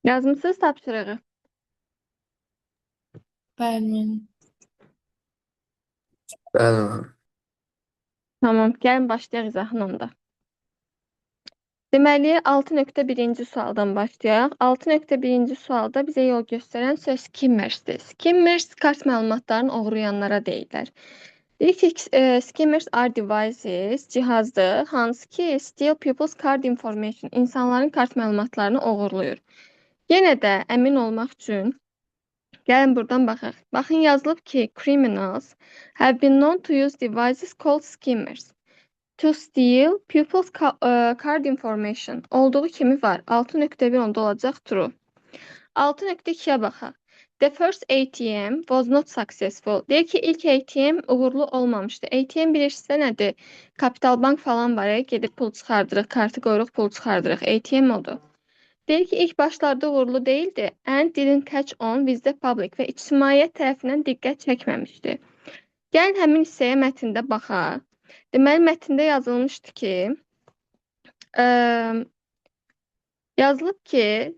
Yazmısınız tapşırığı? Bəli, müəllim. Bəli, müəllim. Tamam, gəlin başlayaq izahına onda. Deməli, 6.1-ci sualdan başlayaq. 6.1-ci sualda bizə yol göstərən söz skimmersdir. Skimmers kart məlumatlarını oğurlayanlara deyirlər. Deyir ki, skimmers are devices, cihazdır, hansı ki, steal people's card information, insanların kart məlumatlarını oğurlayır. Yenə də əmin olmaq üçün gəlin buradan baxaq. Baxın, yazılıb ki, criminals have been known to use devices called skimmers to steal people's card information. Olduğu kimi var. 6.1 onda olacaq true. 6.2-yə baxaq. The first ATM was not successful. Deyir ki, ilk ATM uğurlu olmamışdı. ATM bilirsinizsə nədir? Kapital Bank falan var, gedib pul çıxardırıq, kartı qoyuruq, pul çıxardırıq. ATM odur. Deyir ki, ilk başlarda uğurlu değildi. And didn't catch on with the public və ictimaiyyət tərəfindən diqqət çəkməmişdi. Gəlin həmin hissəyə mətndə baxaq. Deməli, mətndə yazılmışdı ki, yazılıb ki,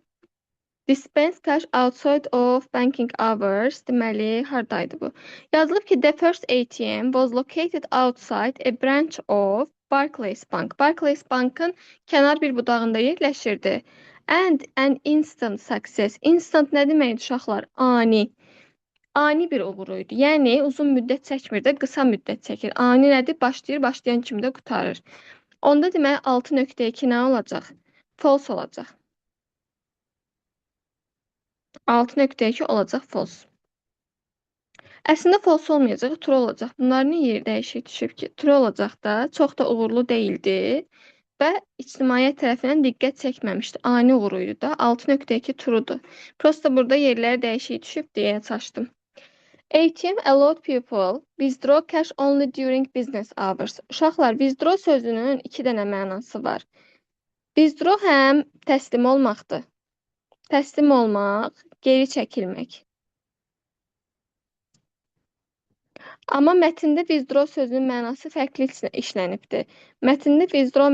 dispense cash outside of banking hours. Deməli, hardaydı bu? Yazılıb ki, the first ATM was located outside a branch of Barclays Bank. Barclays Bankın kənar bir budağında yerləşirdi. And an instant success. Instant nə deməkdir uşaqlar? Ani. Ani bir uğur idi. Yəni uzun müddət çəkmir də, qısa müddət çəkir. Ani nədir? Başlayır, başlayan kimi də qurtarır. Onda deməli 6.2 nə olacaq? False olacaq. 6.2 olacaq false. Əslində false olmayacaq, true olacaq. Bunların yeri dəyişik düşüb ki, true olacaq da, çox da uğurlu deyildi və ictimaiyyət tərəfindən diqqət çəkməmişdi. Ani uğuru idi da. 6.2 true'dur. Prosta burada yerləri dəyişik düşüb deyə çaşdım. ATM allowed people withdraw cash only during business hours. Uşaqlar, withdraw sözünün iki dənə mənası var. Withdraw həm təslim olmaqdır. Təslim olmaq, geri çəkilmək. Amma mətndə withdraw sözünün mənası fərqli işlənibdir. Mətndə withdraw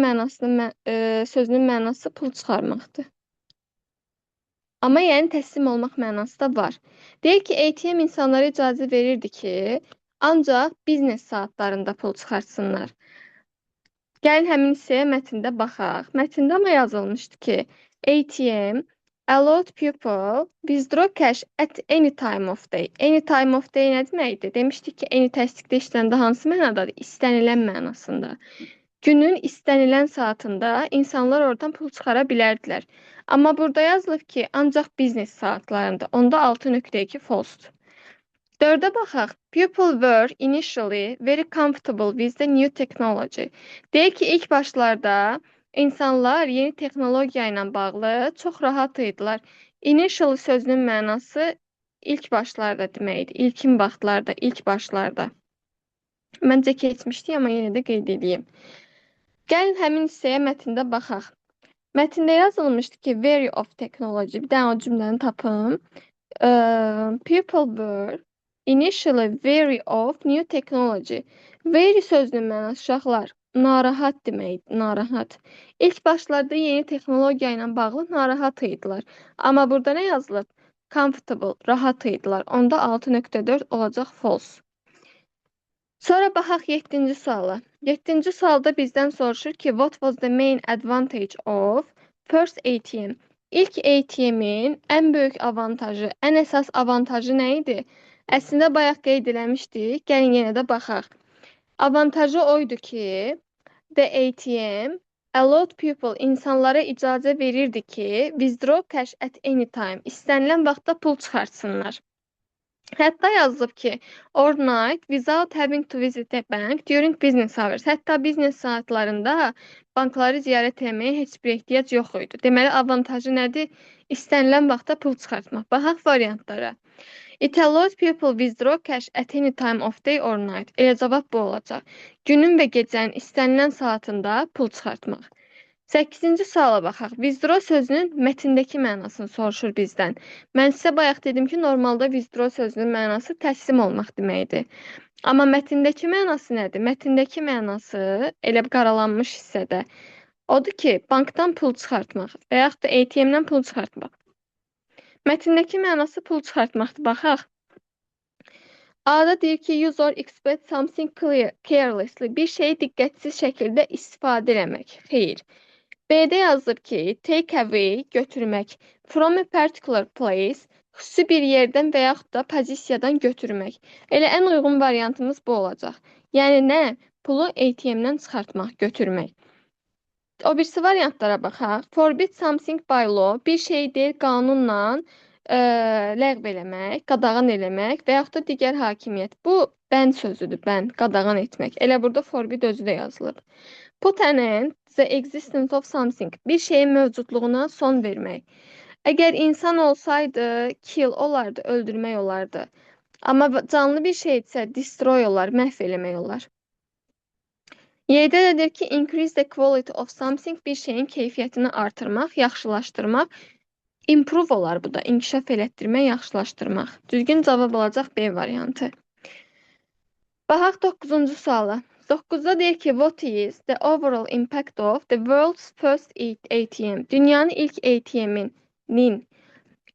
sözünün mənası pul çıxarmaqdır. Amma yəni təslim olmaq mənası da var. Deyir ki, ATM insanlara icazə verirdi ki, ancaq biznes saatlarında pul çıxartsınlar. Gəlin həmin hissəyə mətndə baxaq. Mətndə amma yazılmışdı ki, ATM allowed people withdraw cash at any time of day. Any time of day nə deməkdir? Demişdik ki, any təsdiqdə işləndə hansı mənadadır? İstənilən mənasında. Günün istənilən saatında insanlar oradan pul çıxara bilərdilər. Amma burada yazılıb ki, ancaq biznes saatlarında. Onda 6.2 false. 4-ə baxaq. People were initially very comfortable with the new technology. Deyir ki, ilk başlarda insanlar yeni texnologiya ilə bağlı çox rahat idilər. Initially sözünün mənası ilk başlarda deməkdir. İlkin vaxtlarda, ilk başlarda. Məncə keçmişdik, amma yenə də qeyd edeyim. Gəlin həmin hissəyə mətndə baxaq. Mətndə yazılmışdı ki, very of technology. Bir dənə o cümləni tapım. People were initially very of new technology. Very sözünün mənası uşaqlar, narahat deməkdir, narahat. İlk başlarda yeni texnologiya ilə bağlı narahat idilər. Amma burada nə yazılıb? Comfortable, rahat idilər. Onda 6.4 olacaq false. Sonra baxaq 7-ci suala. 7-ci sualda bizdən soruşur ki, what was the main advantage of first ATM? İlk ATM-in ən böyük avantajı, ən əsas avantajı nə idi? Əslində bayaq qeyd eləmişdik. Gəlin yenə də baxaq. Avantajı o idi ki, the ATM allowed people, insanlara icazə verirdi ki, withdraw cash at any time, istənilən vaxtda pul çıxartsınlar. Hətta yazılıb ki, or night without having to visit a bank during business hours. Hətta biznes saatlarında bankları ziyarət etməyə heç bir ehtiyac yox idi. Deməli, avantajı nədir? İstənilən vaxtda pul çıxartmaq. Baxaq variantlara. It allows people withdraw cash at any time of day or night. Elə cavab bu olacaq. Günün və gecənin istənilən saatında pul çıxartmaq. 8-ci suala baxaq. Withdraw sözünün mətndəki mənasını soruşur bizdən. Mən sizə bayaq dedim ki, normalda withdraw sözünün mənası təslim olmaq deməkdir. Amma mətndəki mənası nədir? Mətndəki mənası elə qaralanmış hissədə. Odur ki, bankdan pul çıxartmaq və yaxud da ATM-dən pul çıxartmaq. Mətndəki mənası pul çıxartmaqdır. Baxaq. A-da deyir ki, use or expect something carelessly. Bir şeyi diqqətsiz şəkildə istifadə eləmək. Xeyr. B-də yazılıb ki, take away, götürmək. From a particular place, xüsusi bir yerdən və yaxud da pozisiyadan götürmək. Elə ən uyğun variantımız bu olacaq. Yəni nə? Pulu ATM-dən çıxartmaq, götürmək. O birisi variantlara baxaq. Forbid something by law, bir şey deyil qanunla ləğv eləmək, qadağan eləmək və yaxud da digər hakimiyyət. Bu bənd sözüdür, bənd, qadağan etmək. Elə burada forbid özü də yazılıb. Put an end the existence of something, bir şeyin mövcudluğuna son vermək. Əgər insan olsaydı, kill olardı, öldürmək olardı. Amma canlı bir şeydirsə, destroy olar, məhv eləmək olar. Y-də də deyir ki, increase the quality of something, bir şeyin keyfiyyətini artırmaq, yaxşılaşdırmaq. Improve olar bu da, inkişaf elətdirmək, yaxşılaşdırmaq. Düzgün cavab olacaq B variantı. Baxaq 9-cu suala. 9-da deyir ki, what is the overall impact of the world's first ATM? Dünyanın ilk ATM-inin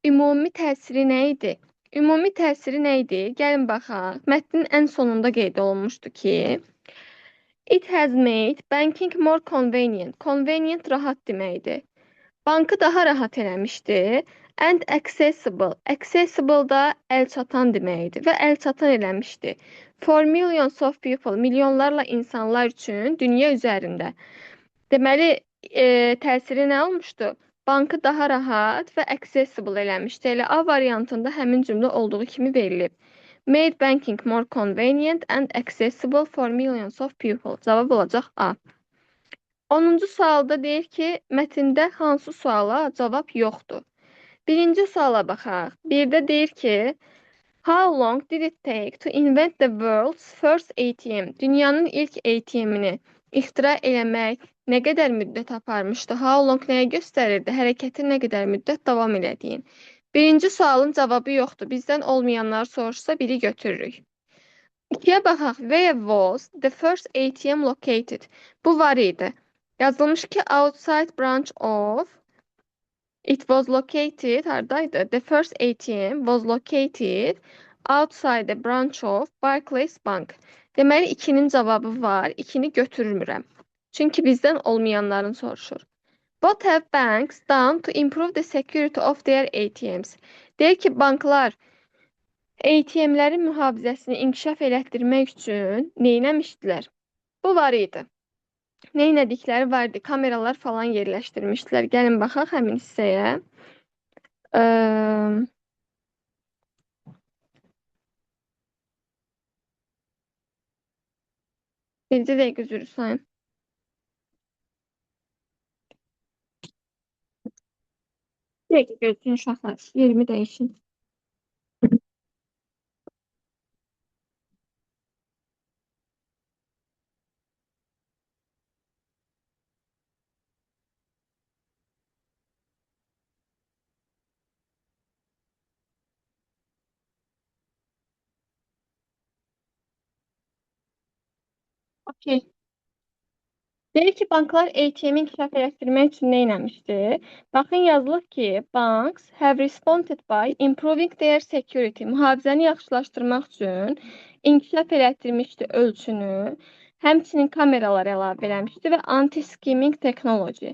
ümumi təsiri nə idi? Ümumi təsiri nə idi? Gəlin baxaq. Mətnin ən sonunda qeyd olunmuşdu ki, it has made banking more convenient. Convenient rahat deməkdir. Bankı daha rahat eləmişdi. And accessible. Accessible da əlçatan deməkdir və əlçatan eləmişdi. For millions of people, milyonlarla insanlar üçün dünya üzərində. Deməli, təsiri nə olmuşdu? Bankı daha rahat və accessible eləmişdi. Elə A variantında həmin cümlə olduğu kimi verilib. Made banking more convenient and accessible for millions of people. Cavab olacaq A. 10-cu sualda deyir ki, mətndə hansı suala cavab yoxdur? Birinci suala baxaq. Birdə deyir ki, how long did it take to invent the world's first ATM? Dünyanın ilk ATM-ini ixtira eləmək nə qədər müddət aparmışdı? How long nəyə göstərirdi? Hərəkətin nə qədər müddət davam elədiyin. Birinci sualın cavabı yoxdur. Bizdən olmayanları soruşsa biri götürürük. İkiyə baxaq. Where was the first ATM located? Bu var idi. Yazılmış ki, outside branch of it was located hardaydı? The first ATM was located outside the branch of Barclays Bank. Deməli 2-nin cavabı var. 2-ni götürmürəm. Çünki bizdən olmayanların soruşur. What have banks done to improve the security of their ATMs? Deyir ki, banklar ATM-lərin mühafizəsini inkişaf elətdirmək üçün nə etmişdilər? Bu var idi. Nə etdikləri var idi. Kameralar falan yerləşdirmişdilər. Gəlin baxaq həmin hissəyə. Bircə dəqiqə üzr istəyirəm. Bir dəqiqə gözləyin uşaqlar. Yerimi dəyişin. Okey. Deyir ki, banklar ATM-i inkişaf elətdirmək üçün nə etmişdi? Baxın, yazılıb ki, banks have responded by improving their security. Mühafizəni yaxşılaşdırmaq üçün inkişaf elətdirmişdi ölçünü. Həmçinin kameralar əlavə eləmişdi və anti-skimming technology.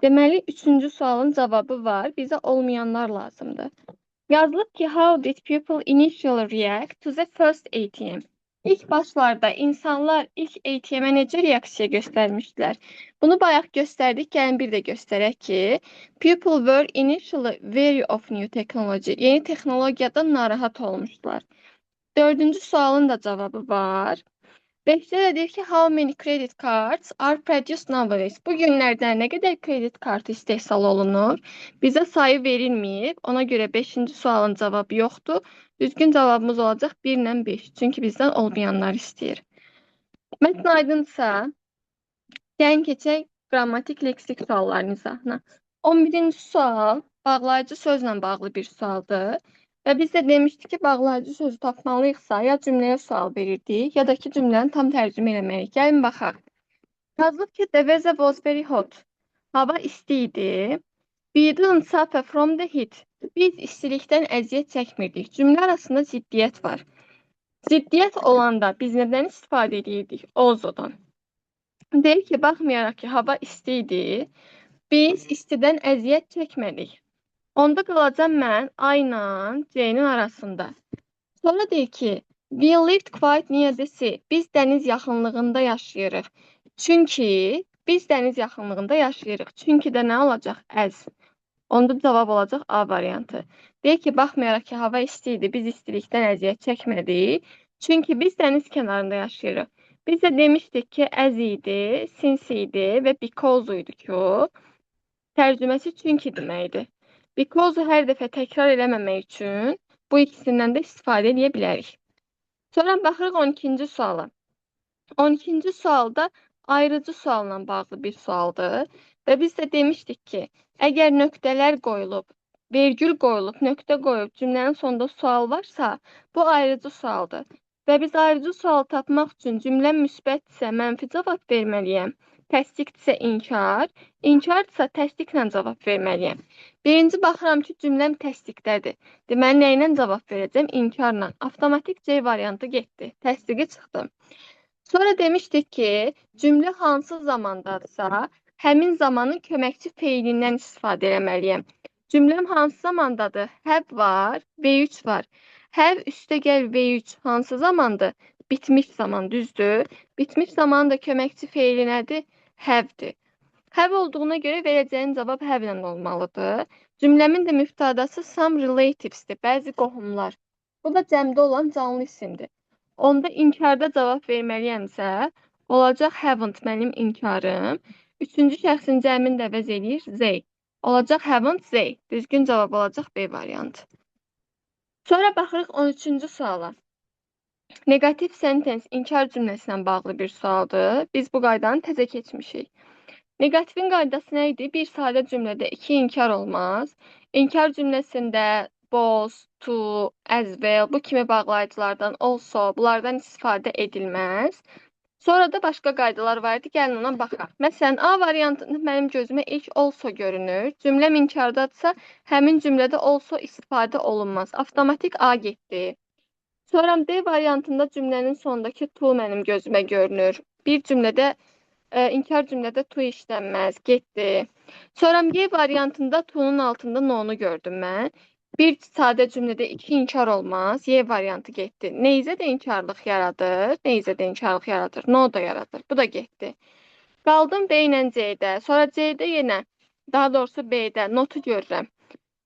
Deməli, üçüncü sualın cavabı var. Bizə olmayanlar lazımdır. Yazılıb ki, how did people initially react to the first ATM? İlk başlarda insanlar ilk ATM-ə necə reaksiya göstərmişdilər? Bunu bayaq göstərdik, gəlin bir də göstərək ki, people were initially wary of new technology. Yeni texnologiyadan narahat olmuşdular. Dördüncü sualın da cavabı var. Beşdə də deyir ki, how many credit cards are produced nowadays? Bu günlərdə nə qədər kredit kartı istehsal olunur? Bizə sayı verilməyib. Ona görə beşinci sualın cavabı yoxdur. Düzgün cavabımız olacaq 1 ilə 5. Çünki bizdən olmayanlar istəyir. Mətn aydınsa, gəlin keçək qrammatik leksik sualların izahına. 11-ci sual bağlayıcı sözlə bağlı bir sualdır. Və biz də demişdik ki, bağlayıcı sözü tapmalıyıqsa, ya cümləyə sual verirdik, ya da ki, cümləni tam tərcümə eləməliyik. Gəlin baxaq. Yazılıb ki, the weather was very hot. Hava isti idi. We didn't suffer from the heat. Biz istilikdən əziyyət çəkmirdik. Cümlə arasında ziddiyyət var. Ziddiyyət olanda biz nədən istifadə edirdik? Also'dan. Deyir ki, baxmayaraq ki, hava isti idi, biz istidən əziyyət çəkmədik. Onda qalacam mən A ilə C-nin arasında. Sonra deyir ki, we lived quite near the sea. Biz dəniz yaxınlığında yaşayırıq. Çünki biz dəniz yaxınlığında yaşayırıq. Çünki də nə olacaq? As. Onda cavab olacaq A variantı. Deyir ki, baxmayaraq ki, hava isti idi, biz istilikdən əziyyət çəkmədik. Çünki biz dəniz kənarında yaşayırıq. Biz də demişdik ki, as idi, since idi və because idi ki, o. Tərcüməsi çünki deməkdir. Because-u hər dəfə təkrar eləməmək üçün bu ikisindən də istifadə edə bilərik. Sonra baxırıq 12-ci suala. 12-ci sualda ayırıcı sualla bağlı bir sualdır. Və biz də demişdik ki, əgər nöqtələr qoyulub, vergül qoyulub, nöqtə qoyub, cümlənin sonunda sual varsa, bu ayırıcı sualdır. Və biz ayırıcı sual tapmaq üçün cümlə müsbətdirsə, mənfi cavab verməliyəm. Təsdiqdirsə inkar, inkardırsa təsdiqlə cavab verməliyəm. Birinci baxıram ki, cümləm təsdiqdədir. Deməli, nə ilə cavab verəcəm? İnkarla. Avtomatik C variantı getdi. Təsdiqi çıxdı. Sonra demişdik ki, cümlə hansı zamandadırsa, həmin zamanın köməkçi feilindən istifadə eləməliyəm. Cümləm hansı zamandadır? Have var, V3 var. Have üstə gəl V3 hansı zamandır? Bitmiş zaman, düzdür? Bitmiş zamanın da köməkçi feili nədir? Have-dir. Have olduğuna görə verəcəyim cavab have ilə olmalıdır. Cümləmin də mübtədası some relatives'dir, bəzi qohumlar. Bu da cəmdə olan canlı isimdir. Onda inkarda cavab verməliyəmsə, olacaq haven't mənim inkarım. Üçüncü şəxsin cəmini də əvəz eləyir they. Olacaq haven't they. Düzgün cavab olacaq B variantı. Sonra baxırıq 13-cü suala. Negative sentence inkar cümləsinə bağlı bir sualdır. Biz bu qaydanı təzə keçmişik. Negativin qaydası nə idi? Bir sadə cümlədə iki inkar olmaz. İnkar cümləsində both, too, as well bu kimi bağlayıcılardan also bunlardan istifadə edilməz. Sonra da başqa qaydalar var idi. Gəlin ona baxaq. Məsələn, A variantında mənim gözümə ilk also görünür. Cümləm inkardadırsa, həmin cümlədə also istifadə olunmaz. Avtomatik A getdi. Sonra B variantında cümlənin sonundakı too mənim gözümə görünür. Bir cümlədə inkar cümlədə too işlənməz, getdi. Sonra C variantında too'nun altında no'nu gördüm mən. Bir sadə cümlədə iki inkar olmaz. Y variantı getdi. Neither də inkarlıq yaradır. Neither də inkarlıq yaradır. No da yaradır. Bu da getdi. Qaldım B ilə C-də. Sonra C-də yenə, daha doğrusu B-də not'u görürəm.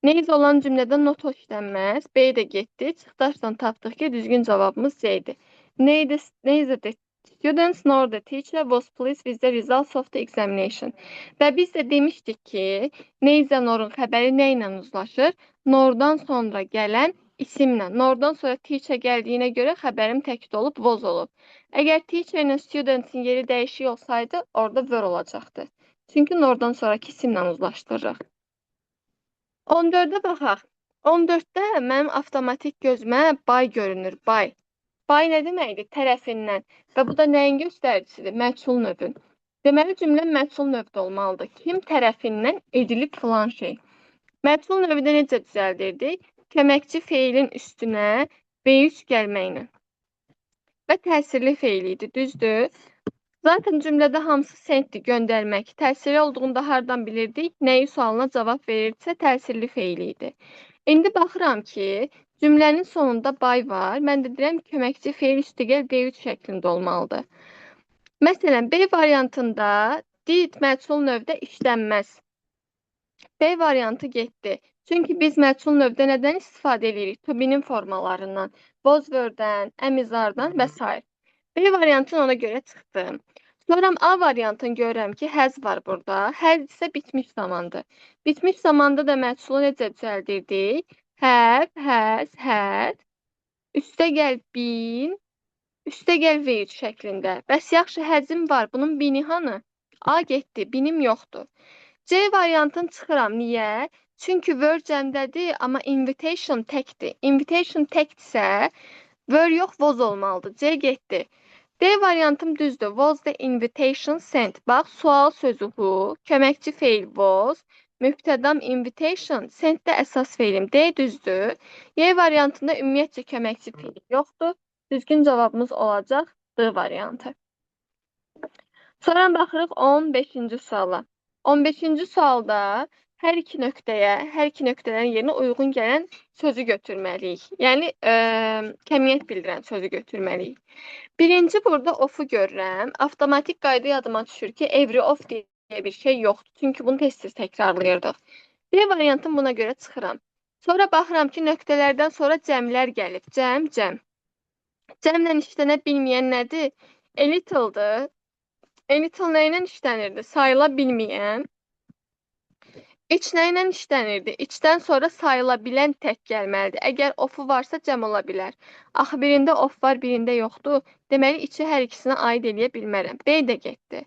Neither olan cümlədə not işlənməz. B də getdi. Çıxdaşla tapdıq ki, düzgün cavabımız C-dir. Neither the students nor the teacher was pleased with the results of the examination. Və biz də demişdik ki, neither nor'un xəbəri nə ilə uzlaşır? Nor'dan sonra gələn isimlə. Nor'dan sonra teacher gəldiyinə görə xəbərim təkid olub, was olub. Əgər teacher ilə students'in yeri dəyişik olsaydı, orada were olacaqdı. Çünki nor'dan sonraki isimlə uzlaşdırırıq. 14-ə baxaq. 14-də mənim avtomatik gözümə by görünür, by. By nə deməkdir? Tərəfindən. Və bu da nəyin göstəricisidir? Məchul növün. Deməli, cümlə məchul növdə olmalıdır. Kim tərəfindən edilib filan şey. Məchul növü də necə düzəldirdik? Köməkçi feilin üstünə V3 gəlməklə. Və təsirli feil idi, düzdür? Zaten cümlədə hamısı sentdir, göndərmək. Təsirli olduğunu da hardan bilirdik? Nəyi sualına cavab verirdisə, təsirli feil idi. İndi baxıram ki, cümlənin sonunda by var. Mən də deyirəm ki, köməkçi feil üstəgəl V3 şəklində olmalıdır. Məsələn, B variantında did məchul növdə işlənməz. B variantı getdi. Çünki biz məchul növdə nədən istifadə edirik? To be-nin formalarından, was were-dən, am is are-dan və s. B variantını ona görə çıxdım. Sonra A variantını görürəm ki, has var burada. Has isə bitmiş zamandır. Bitmiş zamanda da məchulu necə düzəldirdik? Have, has, had. Üstə gəl been, üstə gəl V3 şəklində. Bəs yaxşı, has'im var. Bunun been-i hanı? A getdi, been-im yoxdur. C variantını çıxıram. Niyə? Çünki were cəmdədir, amma invitation təkdir. Invitation təkdirsə, were yox, was olmalıdır. C getdi. D variantım düzdür. Was the invitation sent? Bax, sual sözü who, köməkçi feil was, Mübtədam invitation, sent də əsas feilim. D düzdür. Y variantında ümumiyyətcə köməkçi feil yoxdur. Düzgün cavabımız olacaq D variantı. Sonra baxırıq 15-ci suala. 15-ci sualda hər iki nöqtəyə, hər iki nöqtələrin yerinə uyğun gələn sözü götürməliyik. Yəni kəmiyyət bildirən sözü götürməliyik. Birinci burada of-u görürəm. Avtomatik qayda yadıma düşür ki, every of deyə bir şey yoxdur. Çünki bunu tez-tez təkrarlayırdıq. B variantını buna görə çıxıram. Sonra baxıram ki, nöqtələrdən sonra cəmlər gəlib. Cəm, cəm. Cəmlə işlənə bilməyən nədir? A little'dır. A little nə ilə işlənirdi? Sayıla bilməyən. Each nə ilə işlənirdi? Each'dən sonra sayıla bilən tək gəlməlidir. Əgər of-u varsa cəm ola bilər. Axı birində of var, birində yoxdur. Deməli, each'i hər ikisinə aid eləyə bilmərəm. B də getdi.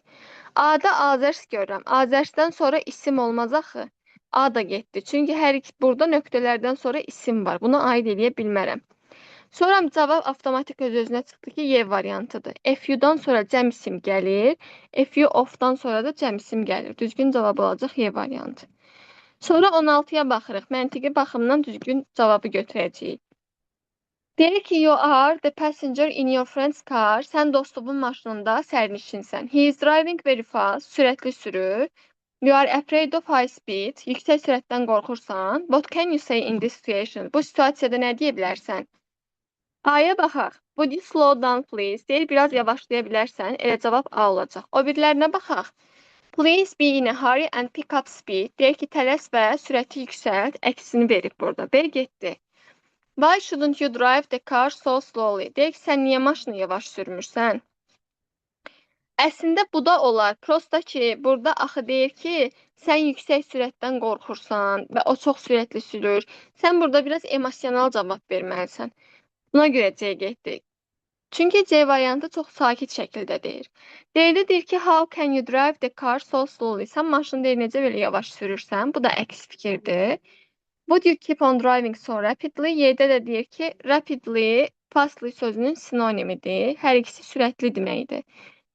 A-da others görürəm. Others'dən sonra isim olmaz axı. A da getdi. Çünki hər iki burada nöqtələrdən sonra isim var. Buna aid eləyə bilmərəm. Sonra cavab avtomatik öz-özünə çıxdı ki, Y variantıdır. A few'dan sonra cəm isim gəlir. A few of'dan sonra da cəm isim gəlir. Düzgün cavab olacaq Y variantı. Sonra 16-ya baxırıq. Məntiqi baxımdan düzgün cavabı götürəcəyik. Deyir ki, you are the passenger in your friend's car. Sən dostunun maşınında sərnişinsən. He is driving very fast. Sürətli sürür. You are afraid of high speed. Yüksək sürətdən qorxursan. What can you say in this situation? Bu situasiyada nə deyə bilərsən? A-ya baxaq. Would you slow down please? Deyir, biraz yavaşlaya bilərsən. Elə cavab A olacaq. O birilərinə baxaq. Please be in a hurry and pick up speed. Deyir ki, tələs və sürəti yüksəlt. Əksini verib burada. B getdi. Why shouldn't you drive the car so slowly? Deyir ki, sən niyə maşını yavaş sürmürsən? Əslində bu da olar. Prosta ki, burada axı deyir ki, sən yüksək sürətdən qorxursan və o çox sürətli sürür. Sən burada biraz emosional cavab verməlisən. Buna görə C getdi. Çünki C variantı çox sakit şəkildə deyir. D-də deyir ki, how can you drive the car so slowly? Sən maşını deyir necə belə yavaş sürürsən? Bu da əks fikirdir. Would you keep on driving so rapidly? Y-də də deyir ki, rapidly, fastly sözünün sinonimidir. Hər ikisi sürətli deməkdir.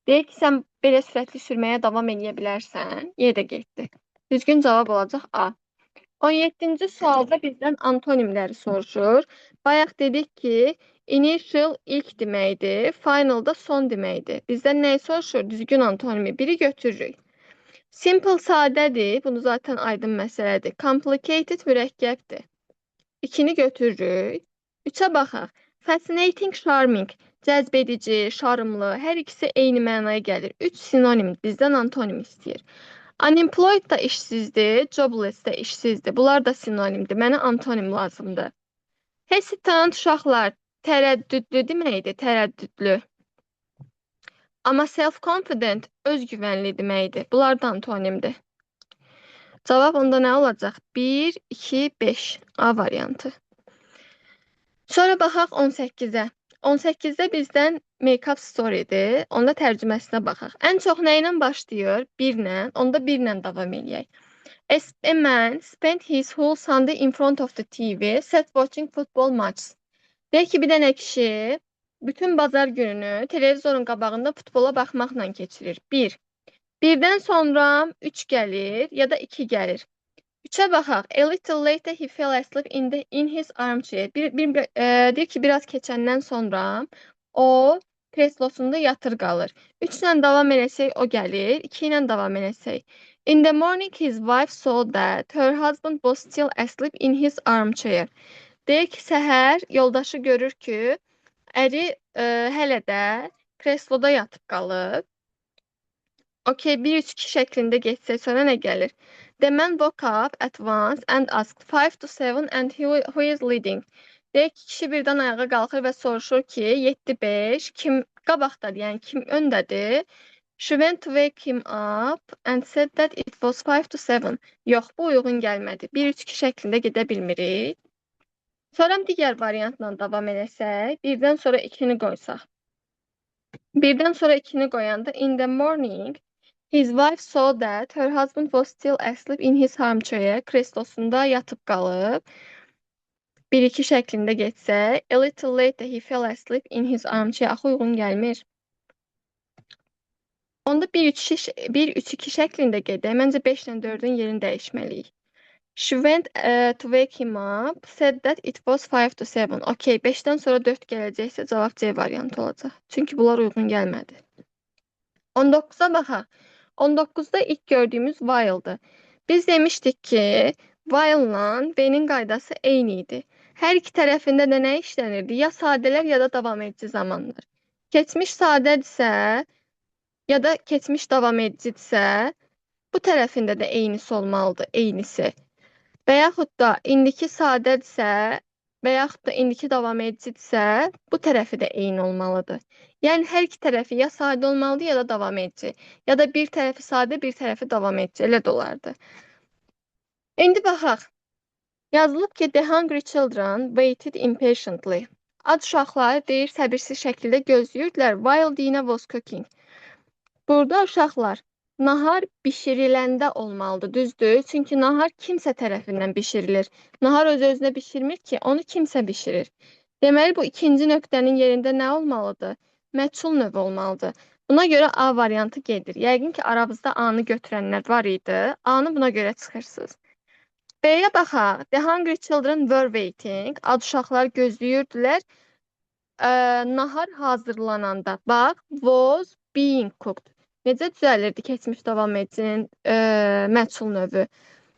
Deyir ki, sən belə sürətli sürməyə davam edə bilərsən. Y də getdi. Düzgün cavab olacaq A. 17-ci sualda bizdən antonimləri soruşur. Bayaq dedik ki, initial ilk deməkdir, final da son deməkdir. Bizdən nəyi soruşur? Düzgün antonimi. Biri götürürük. Simple sadədir. Bunu zaten aydın məsələdir. Complicated mürəkkəbdir. İkini götürürük. Üçə baxaq. Fascinating, charming. Cəzbedici, şarmlı. Hər ikisi eyni mənaya gəlir. Üç sinonim bizdən antonim istəyir. Unemployed da işsizdir, jobless da işsizdir. Bunlar da sinonimdir. Mənə antonim lazımdır. Hesitant uşaqlar tərəddüdlü deməkdir, tərəddüdlü. Amma self-confident özgüvənli deməkdir. Bunlar da antonimdir. Cavab onda nə olacaq? 1, 2, 5. A variantı. Sonra baxaq 18-ə. 18-də bizdən make-up story-dir. Onda tərcüməsinə baxaq. Ən çox nə ilə başlayır? 1-lə. Onda 1-lə davam eləyək. A man spent his whole Sunday in front of the TV, sat watching football matches. Deyir ki, bir dənə kişi bütün bazar gününü televizorun qabağında futbola baxmaqla keçirir. 1. Birdən sonra 3 gəlir ya da 2 gəlir. 3-ə baxaq. A little later he fell asleep in his armchair. Deyir ki, biraz keçəndən sonra o kreslosunda yatır qalır. 3 ilə davam eləsək o gəlir, 2 ilə davam eləsək. In the morning his wife saw that her husband was still asleep in his armchair. Deyir ki, səhər yoldaşı görür ki, əri hələ də kresloda yatıb qalıb. Okey, 1 3 2 şəklində getsək sonra nə gəlir? The man woke up at once and asked 6:55 and who is leading? Deyir ki, kişi birdən ayağa qalxır və soruşur ki, 7-5 kim qabaqdadır, yəni kim öndədir? She went to wake him up and said that it was 6:55. Yox, bu uyğun gəlmədi. 1-3-2 şəklində gedə bilmirik. Sonra digər variantla davam eləsək, birdən sonra 2-ni qoysaq. Birdən sonra 2-ni qoyanda in the morning his wife saw that her husband was still asleep in his armchair. Kreslosunda yatıb qalıb. 1-2 şəklində getsək, a little later he fell asleep in his armchair. Axı uyğun gəlmir. Onda 1-3 1-3-2 şəklində gedək. Məncə 5 ilə 4-ün yerini dəyişməliyik. She went to wake him up, said that it was 5 to 7. Okey, 5-dən sonra 4 gələcəksə cavab C variantı olacaq. Çünki bunlar uyğun gəlmədi. 19-a baxaq. 19-da ilk gördüyümüz while-dır. Biz demişdik ki, while-la when-in qaydası eyni idi. Hər iki tərəfində də nə işlənirdi? Ya sadələr, ya da davam edici zamanlar. Keçmiş sadədirsə, ya da keçmiş davam edicidirsə, bu tərəfində də eynisi olmalıdır, eynisi. Və yaxud da indiki sadədirsə və yaxud da indiki davam edicidirsə, bu tərəfi də eyni olmalıdır. Yəni, hər iki tərəfi ya sadə olmalıdır, ya da davam edici. Ya da bir tərəfi sadə, bir tərəfi davam edici. Elə də olardı. İndi baxaq. Yazılıb ki, the hungry children waited impatiently. Ac uşaqlar deyir, səbirsiz şəkildə gözləyirdilər while dinner was cooking. Burada uşaqlar nahar bişiriləndə olmalıdır, düzdür? Çünki nahar kimsə tərəfindən bişirilir. Nahar öz-özünə bişirmir ki, onu kimsə bişirir. Deməli, bu ikinci nöqtənin yerində nə olmalıdır? Məchul növü olmalıdır. Buna görə A variantı gedir. Yəqin ki, aramızda A-nı götürənlər var idi. A-nı buna görə çıxırsınız. B-yə baxaq. The hungry children were waiting. Ac uşaqlar gözləyirdilər. Nahar hazırlananda. Bax, was being cooked. Necə düzəlirdi keçmiş davam edicinin məchul növü?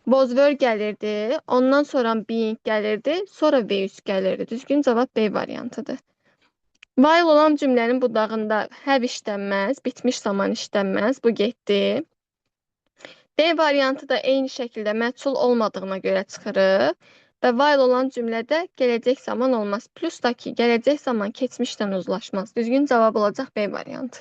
Was were gəlirdi, ondan sonra being gəlirdi, sonra V3 gəlirdi. Düzgün cavab B variantıdır. While olan cümlənin budağında have işlənməz, bitmiş zaman işlənməz. Bu getdi. D variantı da eyni şəkildə məchul olmadığına görə çıxırıq. Və while olan cümlədə gələcək zaman olmaz. Plus da ki, gələcək zaman keçmişdən uzlaşmaz. Düzgün cavab olacaq B variantı.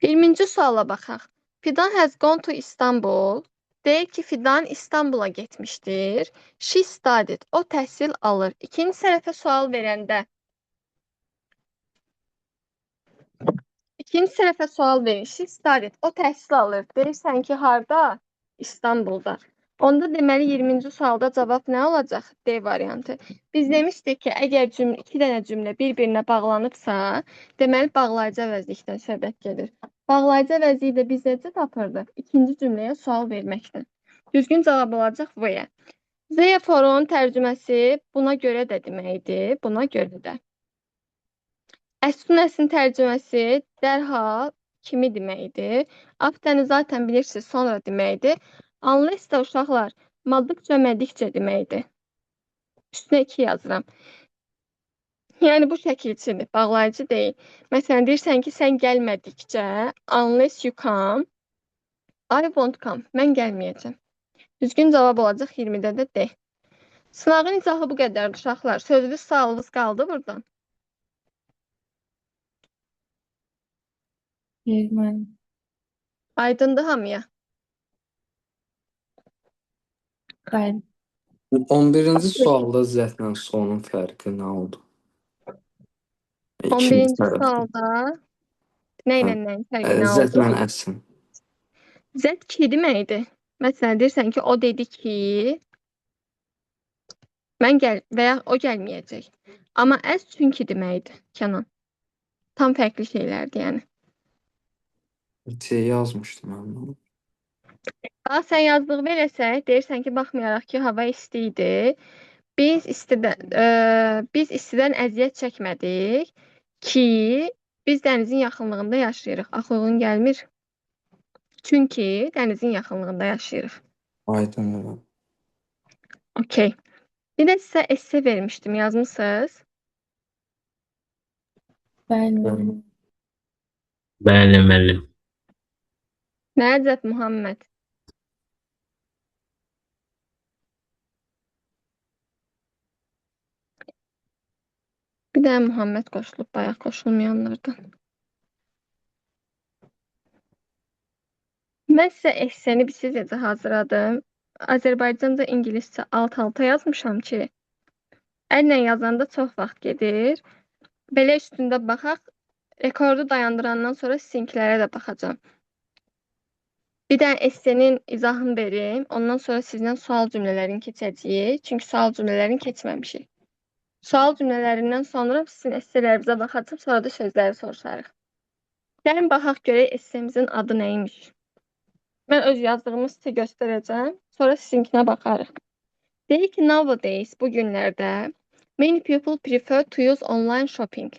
20-ci suala baxaq. Fidan has gone to Istanbul. Deyir ki, Fidan İstanbula getmişdir. She studied. O təhsil alır. İkinci sərəfə sual verəndə. İkinci sərəfə sual verin. She studied. O təhsil alır. Deyirsən ki, harda? İstanbulda. Onda deməli 20-ci sualda cavab nə olacaq? D variantı. Biz demişdik ki, əgər iki dənə cümlə bir-birinə bağlanıbsa, deməli bağlayıcı əvəzlikdən söhbət gedir. Bağlayıcı əvəzliyi də biz necə tapırdıq? İkinci cümləyə sual verməklə. Düzgün cavab olacaq V-yə. Therefore-un tərcüməsi buna görə də deməkdir. Buna görə də. As soon as-in tərcüməsi dərhal kimi deməkdir. After-ni zaten bilirsiniz, sonra deməkdir. Unless də uşaqlar madıqca, mədikcə deməkdir. Üstünə 2 yazıram. Yəni bu şəkilçidir, bağlayıcı deyil. Məsələn, deyirsən ki, sən gəlmədikcə, unless you come, I won't come. Mən gəlməyəcəm. Düzgün cavab olacaq 20-də də D. Sınağın izahı bu qədərdir uşaqlar. Sözlü sualınız qaldı buradan. Xeyr, müəllim. Aydındır hamıya. Bəli. 11-ci sualda zətlə sonun fərqi nə oldu? İkinci 11-ci tərəfdə. sualda nə ilə nəyin fərqi nə oldu? Zətlə əsin. Zət ki deməkdir. Məsələn, deyirsən ki, o dedi ki, mən gəl və ya o gəlməyəcək. Amma əz çünki deməkdir, Kənan. Tam fərqli şeylərdir, yəni. C yazmışdım mən bunu. Bax, sən yazdığı verəsək, deyirsən ki, baxmayaraq ki, hava isti idi, biz istidən əziyyət çəkmədik ki, biz dənizin yaxınlığında yaşayırıq. Axı uyğun gəlmir. Çünki dənizin yaxınlığında yaşayırıq. Aydındır. Okey. Bir də sizə esse vermişdim, yazmısınız? Bəli. Bəli. Bəli, müəllim. Nə əcəb Muhammed? Bir dənə Muhammed qoşulub, bayaq qoşulmayanlardan. Mən sizə esseni siz necə hazırladım. Azərbaycanca, ingiliscə alt-alta yazmışam ki, əllə yazanda çox vaxt gedir. Belə üstündə baxaq. Rekordu dayandırandan sonra sizinkilərə də baxacağam. Bir dənə essenin izahını verim. Ondan sonra sizdən sual cümlələrini keçəcəyik. Çünki sual cümlələrini keçməmişik. Sual cümlələrindən sonra sizin essələrinizə baxacağam, sonra da sözləri soruşarıq. Gəlin baxaq görək essemizin adı nə imiş. Mən öz yazdığımı sizə göstərəcəm. Sonra sizinkinə baxarıq. Deyir ki, nowadays, bu günlərdə many people prefer to use online shopping.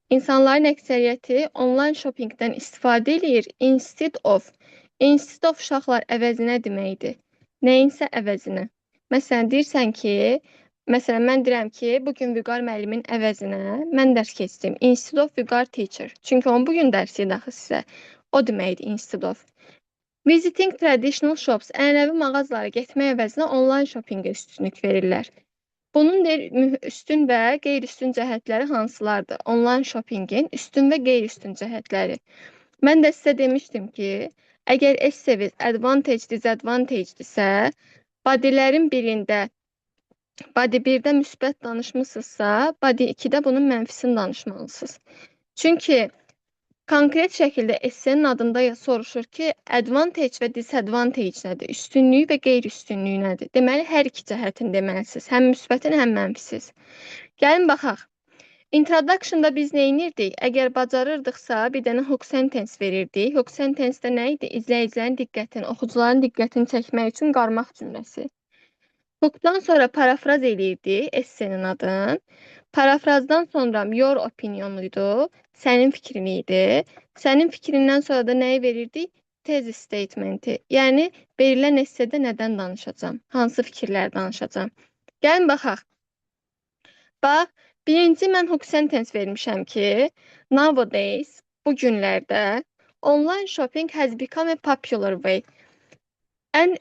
İnsanların əksəriyyəti online shoppingdən istifadə eləyir instead of. Instead of, uşaqlar, əvəzinə deməkdir. Nəyinsə əvəzinə. Məsələn, deyirsən ki, məsələn, mən deyirəm ki, bu gün Vüqar müəllimin əvəzinə mən dərs keçdim. Instead of Vüqar teacher. Çünki onun bu gün dərsi idi axı sizə. O deməkdir instead of. Visiting traditional shops, ənənəvi mağazalara getmək əvəzinə online shoppingə üstünlük verirlər. Bunun deyir, üstün və qeyri-üstün cəhətləri hansılardır? Online shoppingin üstün və qeyri-üstün cəhətləri. Mən də sizə demişdim ki, əgər esseniz advantage, disadvantage-dirsə, bodylərin birində, body 1-də müsbət danışmısınızsa, body 2-də bunun mənfisini danışmalısınız. Çünki konkret şəkildə essenin adında soruşur ki, advantage və disadvantage nədir? Üstünlüyü və qeyri-üstünlüyü nədir? Deməli, hər iki cəhətini deməlisiniz. Həm müsbətin, həm mənfisiz. Gəlin baxaq. Introduction-da biz nə edirdik? Əgər bacarırdıqsa, bir dənə hook sentence verirdik. Hook sentence də nə idi? İzləyicilərin diqqətini, oxucuların diqqətini çəkmək üçün qarmaq cümləsi. Hook'dan sonra parafraz eləyirdik essenin adını. Parafrazdan sonra your opinion idi. Sənin fikrin idi. Sənin fikrindən sonra da nəyi verirdik? Thesis statementi. Yəni verilən essedə nədən danışacağam? Hansı fikirlər danışacağam? Gəlin baxaq. Bax, birinci mən hook sentence vermişəm ki, nowadays, bu günlərdə online shopping has become a popular way. Ən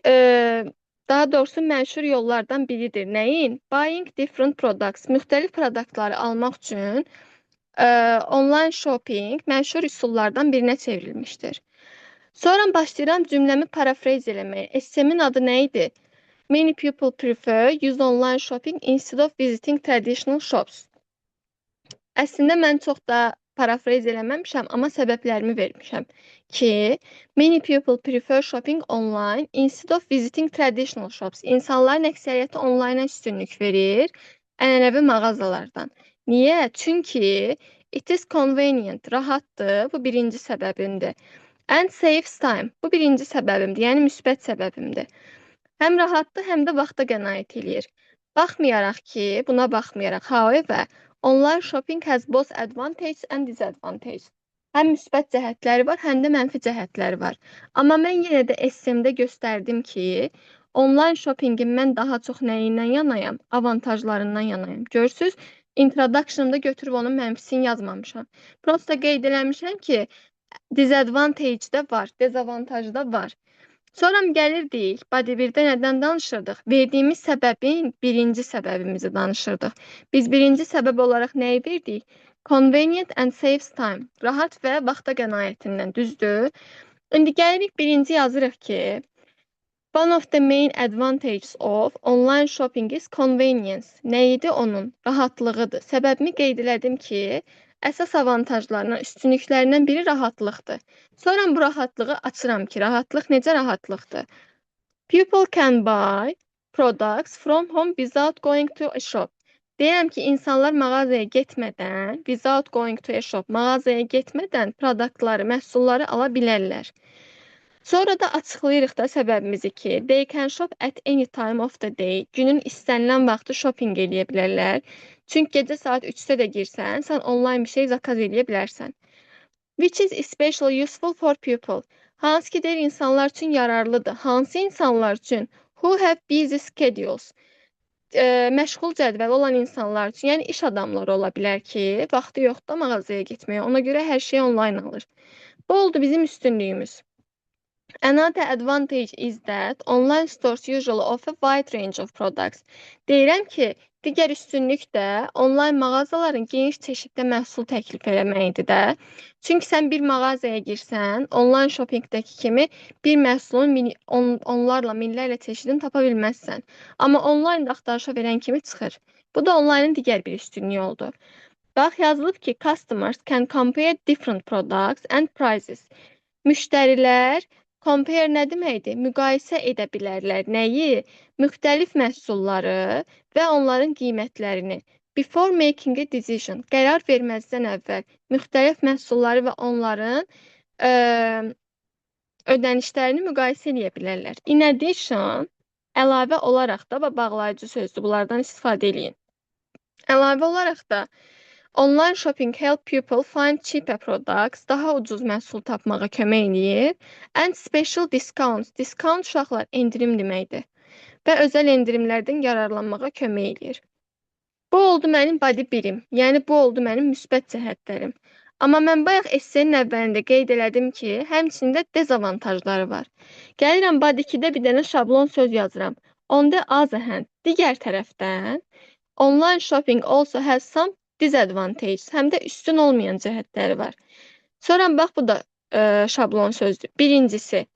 daha doğrusu məşhur yollardan biridir. Nəyin? Buying different products. Müxtəlif produktları almaq üçün online shopping məşhur üsullardan birinə çevrilmişdir. Sonra başlayıram cümləmi parafraz eləməyə. Essemin adı nə idi? Many people prefer use online shopping instead of visiting traditional shops. Əslində mən çox da parafraz eləməmişəm, amma səbəblərimi vermişəm ki, many people prefer shopping online instead of visiting traditional shops. İnsanların əksəriyyəti onlayna üstünlük verir ənənəvi mağazalardan. Niyə? Çünki it is convenient, rahatdır. Bu birinci səbəbimdir. And saves time. Bu birinci səbəbimdir, yəni müsbət səbəbimdir. Həm rahatdır, həm də vaxta qənaət eləyir. Baxmayaraq ki, buna baxmayaraq, however, online shopping has both advantage and disadvantage. Həm müsbət cəhətləri var, həm də mənfi cəhətləri var. Amma mən yenə də essemdə göstərdim ki, online shoppingin mən daha çox nəyindən yanayam? Avantajlarından yanayam. Görürsüz, introduction'da götürüb onun mənfisini yazmamışam. Prosta qeyd eləmişəm ki, disadvantage də var, dezavantaj da var. Sonra gəlirdik, body 1-də nədən danışırdıq? Verdiyimiz səbəbin birinci səbəbimizi danışırdıq. Biz birinci səbəb olaraq nəyi verdik? Convenient and saves time. Rahat və vaxta qənaətindən, düzdür? İndi gəlirik, birinci yazırıq ki, one of the main advantages of online shopping is convenience. Nə idi onun? Rahatlığıdır. Səbəbimi qeyd elədim ki, əsas avantajlarından, üstünlüklərindən biri rahatlıqdır. Sonra bu rahatlığı açıram ki, rahatlıq necə rahatlıqdır? People can buy products from home without going to a shop. Deyirəm ki, insanlar mağazaya getmədən, without going to a shop, mağazaya getmədən produktları, məhsulları ala bilərlər. Sonra da açıqlayırıq da səbəbimizi ki, they can shop at any time of the day. Günün istənilən vaxtı shopping eləyə bilərlər. Çünki gecə saat 3-də də girsən, sən online bir şey zakaz eləyə bilərsən. Which is especially useful for people. Hansı ki, deyir, insanlar üçün yararlıdır. Hansı insanlar üçün? Who have busy schedules. Məşğul cədvəli olan insanlar üçün, yəni iş adamları ola bilər ki, vaxtı yoxdur mağazaya getməyə. Ona görə hər şeyi online alır. Bu oldu bizim üstünlüyümüz. Another advantage is that online stores usually offer wide range of products. Deyirəm ki, digər üstünlük də online mağazaların geniş çeşiddə məhsul təklif eləməyidir də. Çünki sən bir mağazaya girsən, online shoppingdəki kimi bir məhsulun onlarla, minlərlə çeşidini tapa bilməzsən. Amma online axtarışa verən kimi çıxır. Bu da onlineın digər bir üstünlüyü oldu. Bax, yazılıb ki, customers can compare different products and prices. Müştərilər, compare nə deməkdir? Müqayisə edə bilərlər. Nəyi? Müxtəlif məhsulları və onların qiymətlərini. Before making a decision, qərar verməzdən əvvəl müxtəlif məhsulları və onların ödənişlərini müqayisə eləyə bilərlər. In addition, əlavə olaraq da və bağlayıcı sözdür. Bunlardan istifadə eləyin. Əlavə olaraq da online shopping help people find cheaper products, daha ucuz məhsul tapmağa kömək eləyir. And special discounts. Discount, uşaqlar, endirim deməkdir. Və özəl endirimlərdən yararlanmağa kömək eləyir. Bu oldu mənim body birim. Yəni bu oldu mənim müsbət cəhətlərim. Amma mən bayaq essenin əvvəlində qeyd elədim ki, həmçinin də dezavantajları var. Gəlirəm body 2-də bir dənə şablon söz yazıram. On the other hand, digər tərəfdən, online shopping also has some disadvantages. Həm də üstün olmayan cəhətləri var. Sonra bax bu da şablon sözdür. Birincisi,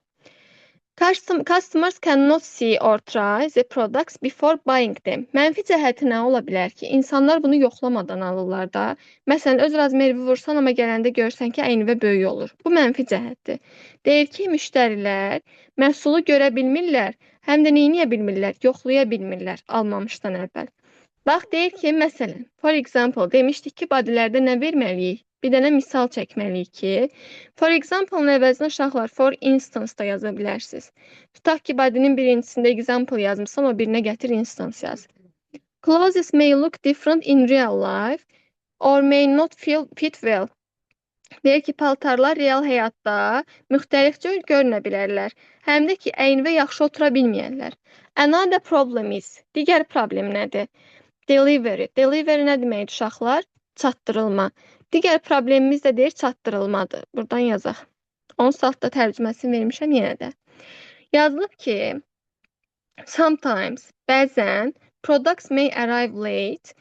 customers cannot see or try the products before buying them. Mənfi cəhəti nə ola bilər ki? İnsanlar bunu yoxlamadan alırlar da. Məsələn, öz razmeri vursan, amma gələndə görsən ki, əynivə böyük olur. Bu mənfi cəhətdir. Deyir ki, müştərilər məhsulu görə bilmirlər, həm də nə edə bilmirlər? Yoxlaya bilmirlər almamışdan əvvəl. Bax, deyir ki, məsələn, for example, demişdik ki, bodylərdə nə verməliyik? Bir dənə misal çəkməliyik ki, for example-ın əvəzinə, uşaqlar, for instance da yaza bilərsiniz. Tutaq ki, body'nin birincisində example yazmışsan, o birinə gətir instance yaz. Clothes may look different in real life or may not feel fit well. Deyir ki, paltarlar real həyatda müxtəlif cür görünə bilərlər. Həm də ki, əynivə yaxşı otura bilməyərlər. Another problem is, digər problem nədir? Delivery. Delivery nə deməkdir, uşaqlar? Çatdırılma. Digər problemimiz də deyir çatdırılmadır. Buradan yazaq. Onsuz altda tərcüməsini vermişəm yenə də. Yazılıb ki, sometimes, bəzən, products may arrive late,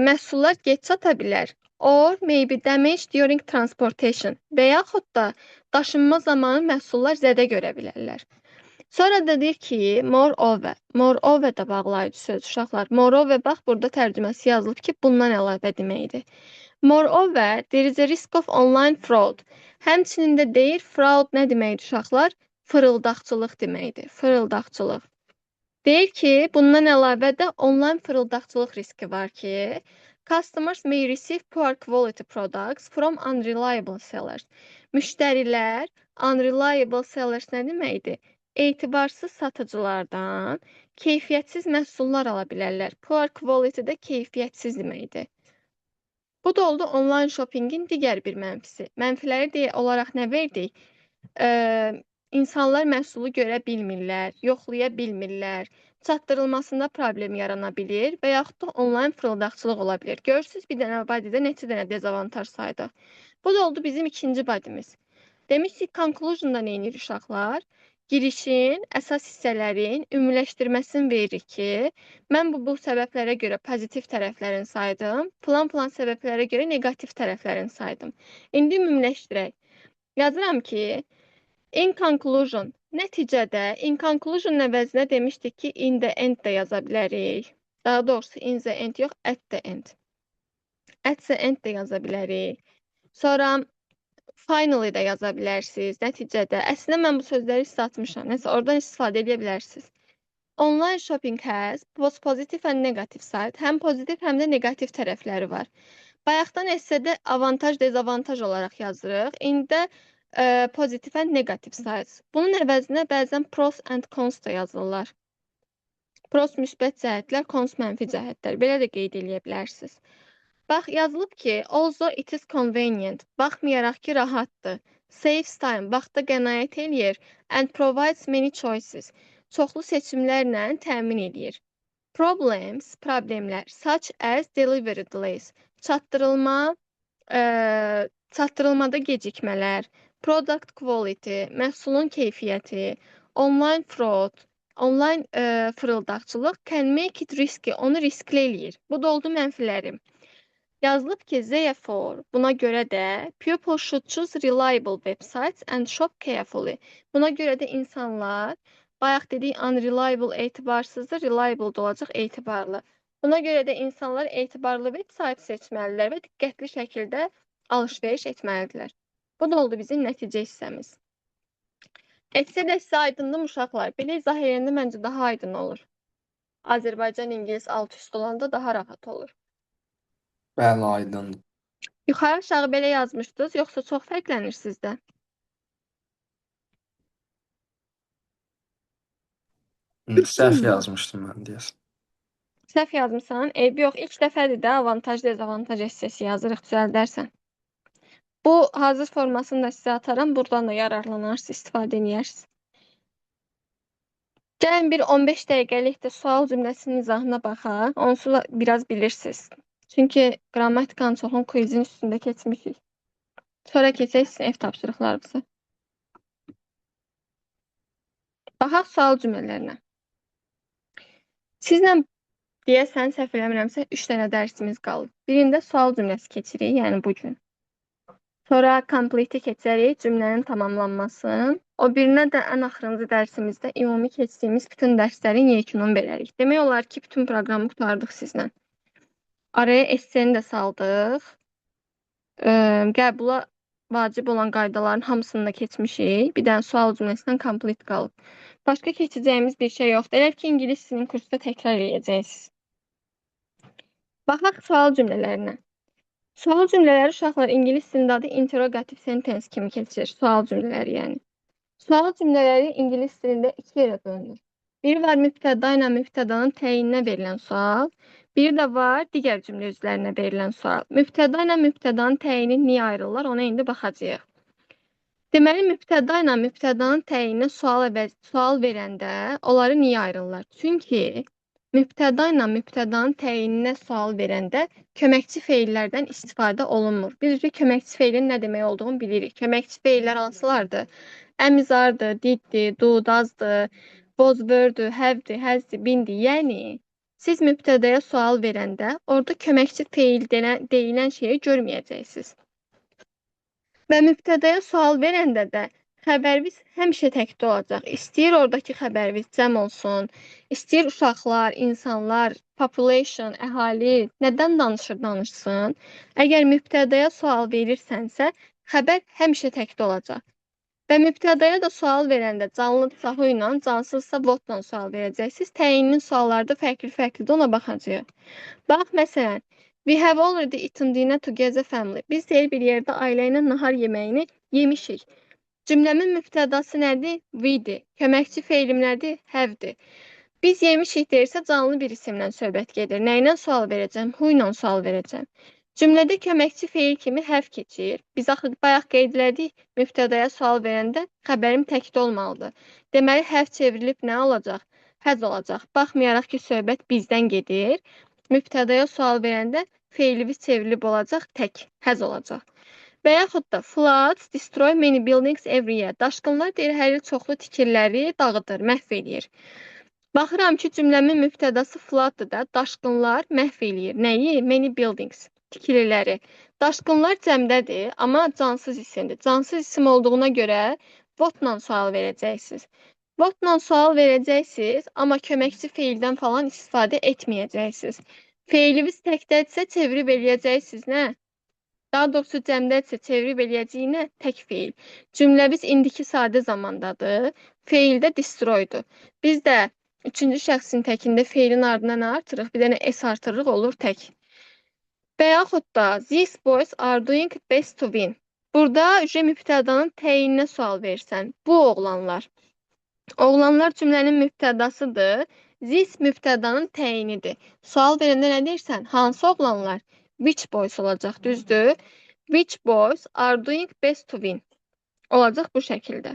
məhsullar gec çata bilər. Or may be damaged during transportation və yaxud da daşınma zamanı məhsullar zədə görə bilərlər. Sonra da deyir ki, moreover. Moreover də bağlayıcı söz, uşaqlar. Moreover, bax burada tərcüməsi yazılıb ki, bundan əlavə deməkdir. Moreover, there is a risk of online fraud. Həmçinin də deyir, fraud nə deməkdir, uşaqlar? Fırıldaqçılıq deməkdir. Fırıldaqçılıq. Deyir ki, bundan əlavə də online fırıldaqçılıq riski var ki, customers may receive poor quality products from unreliable sellers. Müştərilər, unreliable sellers nə deməkdir? Etibarsız satıcılardan keyfiyyətsiz məhsullar ala bilərlər. Poor quality də keyfiyyətsiz deməkdir. Bu da oldu online shoppingin digər bir mənfisi. Mənfiləri deyə olaraq nə verdik? İnsanlar məhsulu görə bilmirlər, yoxlaya bilmirlər, çatdırılmasında problem yarana bilir və yaxud da onlayn fırıldaqçılıq ola bilir. Görürsüz, bir dənə bodydə neçə dənə dezavantaj saydıq. Bu da oldu bizim ikinci bodymiz. Demişdik, conclusionda nə edirik, uşaqlar? Girişin əsas hissələrin ümumiləşdirməsini veririk ki, mən bu səbəblərə görə pozitiv tərəflərini saydım, filan filan səbəblərə görə neqativ tərəflərini saydım. İndi ümumiləşdirək. Yazıram ki, in conclusion, nəticədə, in conclusion əvəzinə demişdik ki, in the end də yaza bilərik. Daha doğrusu in the end yox, at the end. At the end də yaza bilərik. Sonra finally də yaza bilərsiniz. Nəticədə, əslində mən bu sözləri sizə atmışam. Nəsə, oradan istifadə edə bilərsiniz. Online shopping has both positive and negative side. Həm pozitiv, həm də neqativ tərəfləri var. Bayaqdan essedə avantaj, dezavantaj olaraq yazırıq. İndi də positive and negative sides. Bunun əvəzinə bəzən pros and cons da yazırlar. Pros müsbət cəhətlər, cons mənfi cəhətlər. Belə də qeyd eləyə bilərsiniz. Bax, yazılıb ki, although it is convenient, baxmayaraq ki, rahatdır. Saves time, vaxta qənaət eləyir, and provides many choices, çoxlu seçimlərlə təmin eləyir. Problems, problemlər, such as delivery delays, çatdırılmada gecikmələr, product quality, məhsulun keyfiyyəti, online fraud, online fırıldaqçılıq can make it risky, onu riskli eləyir. Bu da oldu mənfiləri. Yazılıb ki, therefore, buna görə də people should choose reliable websites and shop carefully. Buna görə də insanlar, bayaq dedik unreliable etibarsızdır, reliable da olacaq etibarlı. Buna görə də insanlar etibarlı website seçməlidirlər və diqqətli şəkildə alış-veriş etməlidirlər. Bu da oldu bizim nəticə hissəmiz. Esse də sizə aydındır, uşaqlar? Belə izah eləyəndə məncə daha aydın olur. Azərbaycan ingilis alt üst olanda daha rahat olur. Bəli, aydındır. Yuxarı aşağı belə yazmışdınız, yoxsa çox fərqlənir sizdə? Səhv yazmışdım mən deyəsən. Səhv yazmısan. Eybi yox, ilk dəfədir də avantaj, dezavantaj essesi yazırıq, düzəldərsən. Bu hazır formasını da sizə ataram. Buradan da yararlanarsınız, istifadə edərsiniz. Gəlin bir 15 dəqiqəlik də sual cümləsinin izahına baxaq. Onsuz da biraz bilirsiniz. Çünki qrammatikanın çoxunu quizin üstündə keçmişik. Sonra keçək sizin ev tapşırıqlarınıza. Baxaq sual cümlələrinə. Sizlə deyəsən, səhv eləmirəmsə, 3 dənə dərsimiz qalıb. Birində sual cümləsi keçirik, yəni bu gün. Sonra complete keçərik, cümlənin tamamlanmasını. O birinə də ən axırıncı dərsimizdə ümumi keçdiyimiz bütün dərslərin yekununu verərik. Demək olar ki, bütün proqramı qurtardıq sizlə. Araya esseni də saldıq. Qəbula vacib olan qaydaların hamısını da keçmişik. Bir dənə sual cümləsindən complete qalıb. Başqa keçəcəyimiz bir şey yoxdur. Elə ki, ingilis dilinin kursda təkrar eləyəcəksiniz. Baxaq sual cümlələrinə. Sual cümlələri uşaqlar ingilis dilində adı interrogative sentence kimi keçir. Sual cümlələri yəni. Sual cümlələri ingilis dilində iki yerə bölünür. Biri var mübtəda ilə mübtədanın təyininə verilən sual. Biri də var digər cümlə üzvlərinə verilən sual. Mübtəda ilə mübtədanın təyini niyə ayrılırlar, ona indi baxacağıq. Deməli, mübtəda ilə mübtədanın təyinə sual verəndə onları niyə ayrılırlar? Çünki mübtəda ilə mübtədanın təyinə sual verəndə köməkçi feillərdən istifadə olunmur. Biz köməkçi feilin nə demək olduğunu bilirik. Köməkçi feillər hansılardır? Am, is, are'dır, diddir, do, does'dır, was, were'dir, have'dir, has'dir, been'dir. Yəni, siz mübtədaya sual verəndə orada köməkçi feil deyilən şeyi görməyəcəksiniz. Və mübtədaya sual verəndə də xəbərimiz həmişə təkdə olacaq. İstəyir oradakı xəbərimiz cəm olsun, istəyir uşaqlar, insanlar, population, əhali nədən danışır, danışsın. Əgər mübtədaya sual verirsənsə, xəbər həmişə təkdə olacaq. Və mübtədaya da sual verəndə canlıdırsa who ilə, cansızsa what-la sual verəcəksiniz. Təyinli suallarda fərqli-fərqlidir, ona baxacağıq. Bax, məsələn, we have already eaten dinner together family. Biz deyir bir yerdə ailə ilə nahar yeməyini yemişik. Cümləmin mübtədası nədir? We-dir. Köməkçi feilim nədir? Have-dir. Biz yemişik deyirsə canlı bir isimlə söhbət gedir. Nə ilə sual verəcəm? Who ilə sual verəcəm. Cümlədə köməkçi feil kimi have keçir. Biz axı bayaq qeyd elədik, mübtədaya sual verəndə xəbərim təkdə olmalıdır. Deməli, have çevrilib nə olacaq? Has olacaq. Baxmayaraq ki, söhbət bizdən gedir. Mübtədaya sual verəndə feilimiz çevrilib olacaq tək, has olacaq. Və yaxud da floods destroy many buildings every year. Daşqınlar deyir, hər il çoxlu tikililəri dağıdır, məhv eləyir. Baxıram ki, cümləmin mübtədası flooddur da, daşqınlar məhv eləyir. Nəyi? Many buildings, tikililəri. Daşqınlar cəmdədir, amma cansız isimdir. Cansız isim olduğuna görə what-la sual verəcəksiniz. What-la sual verəcəksiniz, amma köməkçi feildən falan istifadə etməyəcəksiniz. Feiliniz təkdədirsə çevirib eləyəcəksiniz nə? Daha doğrusu cəmdədirsə çevirib eləyəcəyik nə? Tək feil. Cümləmiz indiki sadə zamandadır. Feil də destroydur. Biz də üçüncü şəxsin təkində feilin ardına nə artırıq? Bir dənə s artırırıq, olur tək. Və yaxud da these boys are doing best to win. Burada mübtədanın təyininə sual versən. Bu oğlanlar. Oğlanlar cümlənin mübtədasıdır. This mübtədanın təyinidir. Sual verəndə nə deyirsən? Hansı oğlanlar? Which boys olacaq, düzdür? Which boys are doing best to win? Olacaq bu şəkildə.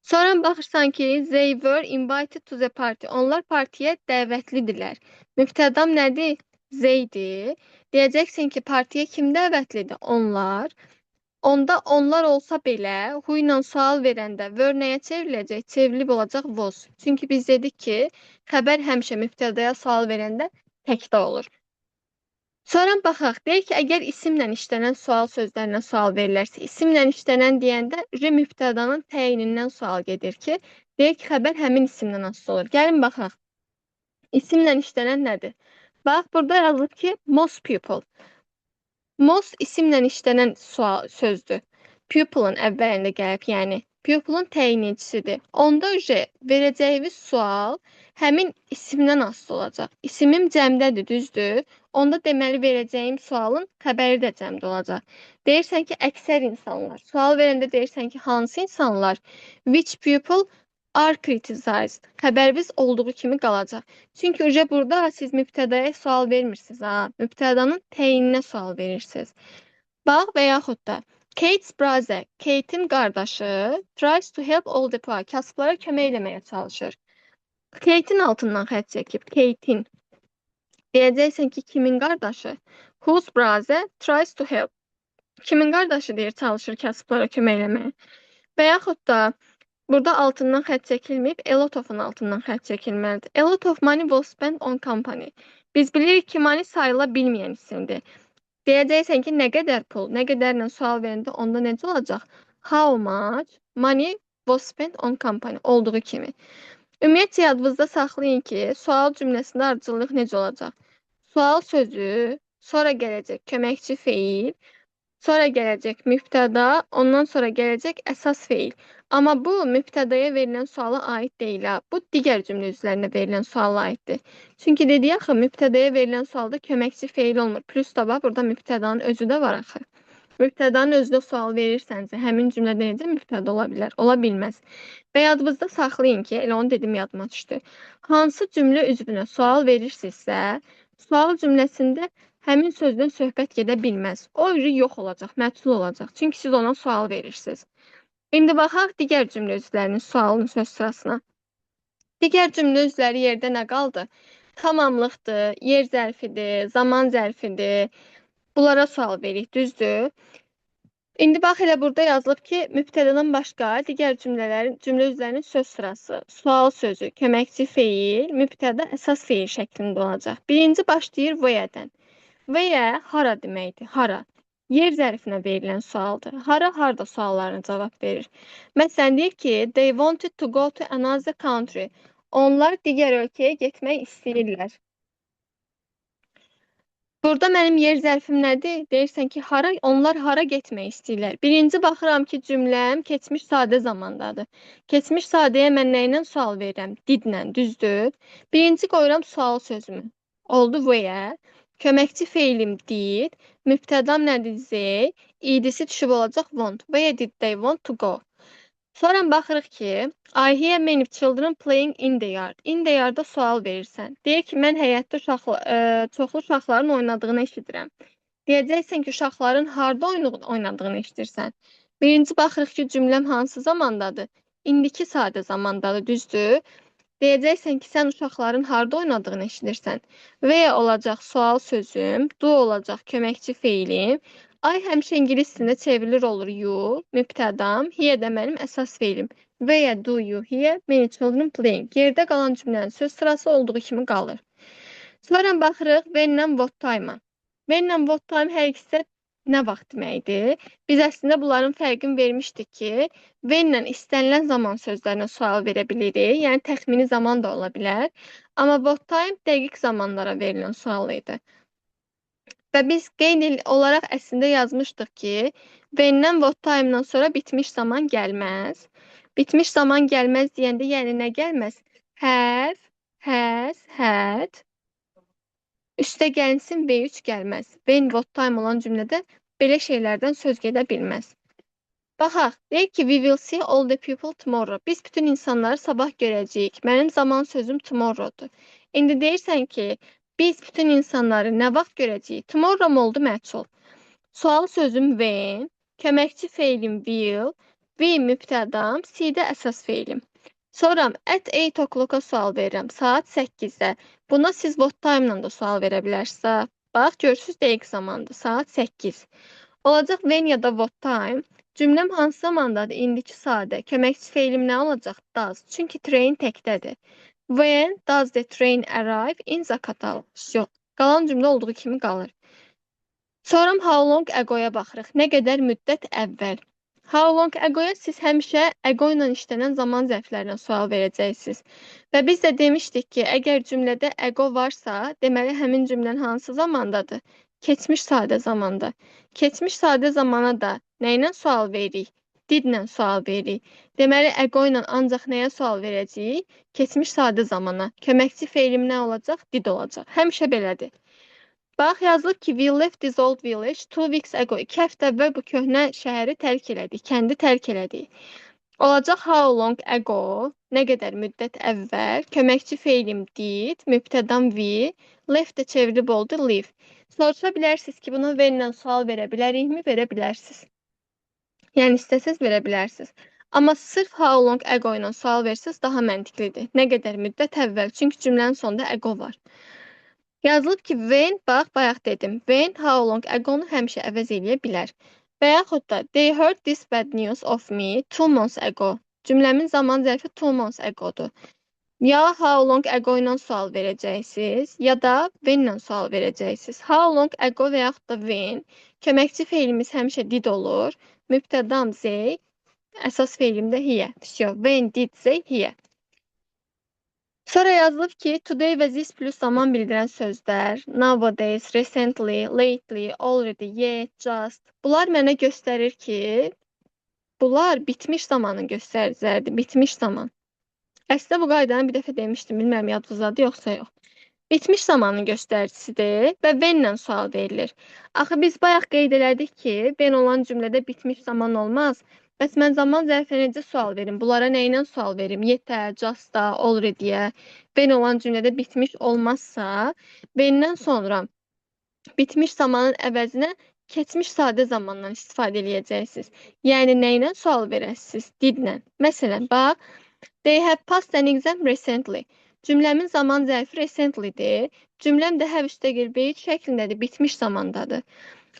Sonra baxırsan ki, they were invited to the party. Onlar partiyə dəvətlidirlər. Mübtədam nədir? They-dir. Deyəcəksin ki, partiyə kim dəvətlidir? Onlar. Onda onlar olsa belə, who ilə sual verəndə were nəyə çevriləcək? Çevrilib olacaq was. Çünki biz dedik ki, xəbər həmişə mübtədaya sual verəndə təkdə olur. Sonra baxaq, deyək ki, əgər isimlə işlənən sual sözlərinə sual verilərsə, isimlə işlənən deyəndə mübtədanın təyinindən sual gedir ki, deyək ki, xəbər həmin isimdən asılı olur. Gəlin baxaq. İsimlə işlənən nədir? Bax, burada yazılıb ki, most people. Most isimlə işlənən sual sözdür. People-ın əvvəlində gəlib, yəni people-ın təyinləyicisidir. Onda verəcəyimiz sual həmin isimdən asılı olacaq. İsimim cəmdədir, düzdür? Onda deməli verəcəyim sualın xəbəri də cəmdə olacaq. Deyirsən ki, əksər insanlar. Sual verəndə deyirsən ki, hansı insanlar? Which people are criticized. Xəbərimiz olduğu kimi qalacaq. Çünki uca burada siz mübtədaya sual vermirsiniz ha. Mübtədanın təyininə sual verirsiniz. Bax və yaxud da Kate's brother, Kate'in qardaşı tries to help all the poor. Kasıblara kömək eləməyə çalışır. Kate'in altından xətt çəkib. Kate'in. Deyəcəksən ki, kimin qardaşı? Whose brother tries to help. Kimin qardaşı deyir çalışır kasıblara kömək eləməyə. Və yaxud da burada altından xətt çəkilməyib, a lot of-un altından xətt çəkilməlidir. A lot of money was spent on company. Biz bilirik ki, money sayıla bilməyən isimdir. Deyəcəksən ki, nə qədər pul, nə qədərlə sual verəndə onda necə olacaq? How much money was spent on company olduğu kimi. Ümumiyyətcə yadınızda saxlayın ki, sual cümləsində ardıcıllıq necə olacaq? Sual sözü, sonra gələcək köməkçi feil, sonra gələcək mübtəda, ondan sonra gələcək əsas feil. Amma bu mübtədaya verilən suala aid deyil. Ha. Bu digər cümlə üzvlərinə verilən suala aiddir. Çünki dedik axı mübtədaya verilən sualda köməkçi feil olmur. Plus da bax burada mübtədanın özü də var axı. Mübtədanın özünə sual verirsənsə, həmin cümlədə necə mübtəda ola bilər? Ola bilməz. Və yadınızda saxlayın ki, elə onu dedim yadıma düşdü. Hansı cümlə üzvünə sual verirsinizsə, sual cümləsində həmin sözdən söhbət gedə bilməz. O yox olacaq, məchul olacaq. Çünki siz ona sual verirsiniz. İndi baxaq digər cümlə üzvlərinin sualının söz sırasına. Digər cümlə üzvləri yerdə nə qaldı? Tamamlıqdır, yer zərfidir, zaman zərfidir. Bunlara sual veririk, düzdür? İndi bax elə burada yazılıb ki, mübtədadan başqa digər cümlələrin, cümlə üzvlərinin söz sırası, sual sözü, köməkçi feil, mübtəda əsas feil şəklində olacaq. Birinci başlayır where-dən. Where hara deməkdir? Hara? Yer zərfinə verilən sualdır. Hara, harda suallarına cavab verir. Məsələn, deyir ki, they wanted to go to another country. Onlar digər ölkəyə getmək istəyirlər. Burada mənim yer zərfim nədir? Deyirsən ki, hara, onlar hara getmək istəyirlər? Birinci baxıram ki, cümləm keçmiş sadə zamandadır. Keçmiş sadəyə mən nə ilə sual verirəm? Did-lə, düzdür? Birinci qoyuram sual sözümü. Oldu where. Köməkçi feilim did. Mübtədam nədir? They. Ed-si düşüb olacaq want. Where did they want to go? Sonra baxırıq ki, I hear many children playing in the yard. In the yard-da sual verirsən. Deyir ki, mən həyətdə çoxlu uşaqların oynadığını eşidirəm. Deyəcəksən ki, uşaqların harda oynadığını eşidirsən. Birinci baxırıq ki, cümləm hansı zamandadır? İndiki sadə zamandadır, düzdür? Deyəcəksən ki, sən uşaqların harda oynadığını eşidirsən. Where olacaq sual sözüm, do olacaq köməkçi feilim. I həmişə ingilis dilində çevrilir olur you, mübtədam, hear də mənim əsas feilim. Where do you hear many children playing? Yerdə qalan cümlənin söz sırası olduğu kimi qalır. Sonra baxırıq when-lə what time-a. When-lə what time hər ikisi də nə vaxt deməkdir. Biz əslində bunların fərqini vermişdik ki, when-lə istənilən zaman sözlərinə sual verə bilirik. Yəni təxmini zaman da ola bilər. Amma what time dəqiq zamanlara verilən sual idi. Və biz qeyd olaraq əslində yazmışdıq ki, when-dən what time-dan sonra bitmiş zaman gəlməz. Bitmiş zaman gəlməz deyəndə, yəni nə gəlməz? Have, has, had. Üstə gəlsin V3 gəlməz. When, what time olan cümlədə belə şeylərdən söz gedə bilməz. Baxaq, deyir ki, we will see all the people tomorrow. Biz bütün insanları sabah görəcəyik. Mənim zaman sözüm tomorrowdur. İndi deyirsən ki, biz bütün insanları nə vaxt görəcəyik? Tomorrow mu oldu məchul? Sual sözüm when, köməkçi feilim will, we mübtədam, see-də əsas feilim. Sonra at 8 o'clock-a sual verirəm. Saat 8-də. Buna siz what time-la da sual verə bilərsiniz. Bax, görürsüz dəqiq zamandır. Saat 8. Olacaq when ya da what time. Cümləm hansı zamandadır? İndiki sadə. Köməkçi feilim nə olacaq? Does. Çünki train təkdədir. When does the train arrive in Zaqatala? Yox. Qalan cümlə olduğu kimi qalır. Sonra how long ago-ya baxırıq. Nə qədər müddət əvvəl? How long ago-ya siz həmişə ago ilə işlənən zaman zərflərinə sual verəcəksiniz. Və biz də demişdik ki, əgər cümlədə ago varsa, deməli həmin cümlənin hansı zamandadır? Keçmiş sadə zamanda. Keçmiş sadə zamana da nə ilə sual veririk? Did-lə sual veririk. Deməli, ago ilə ancaq nəyə sual verəcəyik? Keçmiş sadə zamana. Köməkçi feilim nə olacaq? Did olacaq. Həmişə belədir. Bax, yazılıb ki, we left this old village 2 weeks ago. 2 həftə əvvəl bu köhnə şəhəri tərk elədik, kəndi tərk elədik. Olacaq how long ago, nə qədər müddət əvvəl, köməkçi feilim did, mübtədam we, left də çevrilib oldu leave. Soruşa bilərsiniz ki, bunu when-lə sual verə bilərikmi? Verə bilərsiniz. Yəni istəsəz verə bilərsiniz. Amma sırf how long ago ilə sual versəz daha məntiqlidir. Nə qədər müddət əvvəl? Çünki cümlənin sonunda ago var. Yazılıb ki, when, bax, bayaq dedim. When, how long ago-nu həmişə əvəz eləyə bilər. Və yaxud da they heard this bad news of me 2 months ago. Cümləmin zaman zərfi 2 months ago-dur. Ya how long ago ilə sual verəcəksiniz, ya da when ilə sual verəcəksiniz. How long ago və yaxud da when köməkçi feilimiz həmişə did olur. Mübtədam they, əsas feilim də hear. Vsyo. When did they hear? Sonra yazılıb ki, today və this plus zaman bildirən sözlər, nowadays, recently, lately, already, yet, just. Bunlar mənə göstərir ki, bunlar bitmiş zamanın göstəriciləridir, bitmiş zaman. Əslində bu qaydanı bir dəfə demişdim, bilmirəm yadınızdadır yoxsa yox. Bitmiş zamanın göstəricisidir və when-lə sual verilir. Axı biz bayaq qeyd elədik ki, when olan cümlədə bitmiş zaman olmaz. Bəs mən zaman zərfinə necə sual verim? Bunlara nə ilə sual verim? Yet-ə, just-a, already-yə. When olan cümlədə bitmiş olmazsa, when-dən sonra bitmiş zamanın əvəzinə keçmiş sadə zamandan istifadə eləyəcəksiniz. Yəni nə ilə sual verəsiniz? Did-lə. Məsələn, bax, they have passed an exam recently. Cümləmin zaman zərfi recently-dir. Cümləm də have üstəgəl V3 şəklindədir, bitmiş zamandadır.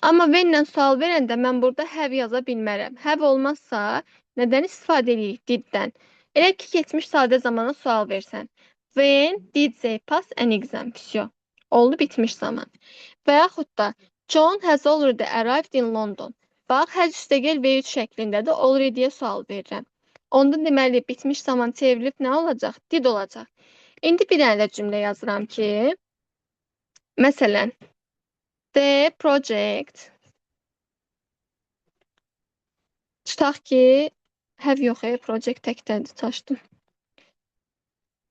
Amma when-lə sual verəndə mən burada have yaza bilmərəm. Have olmazsa nədən istifadə edirik? Did-dən. Elə ki, keçmiş sadə zamana sual versən. When did they pass an exam? Vsyo. Oldu bitmiş zaman. Və yaxud da John has already arrived in London. Bax, has üstəgəl V3 şəklindədir. Already-yə sual verirəm. Onda deməli bitmiş zaman çevrilib nə olacaq? Did olacaq. İndi bir dənə də cümlə yazıram ki, məsələn, the project tutaq ki, have yox, project təkdədir, çaşdım.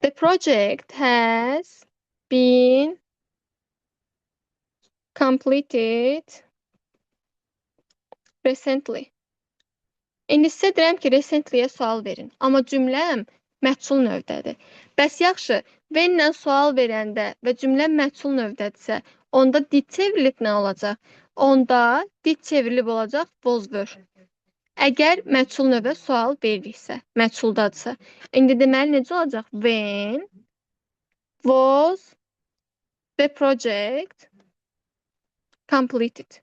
The project has been completed recently. İndi sizə deyirəm ki, recently-yə sual verin. Amma cümləm məhcul növdədir. Bəs yaxşı, when-lə sual verəndə və cümləm məhcul növdədirsə, onda did çevrilib nə olacaq? Onda did çevrilib olacaq was were. Əgər məhcul növə sual veririksə, məhculdadırsa. İndi deməli necə olacaq? When was the project completed?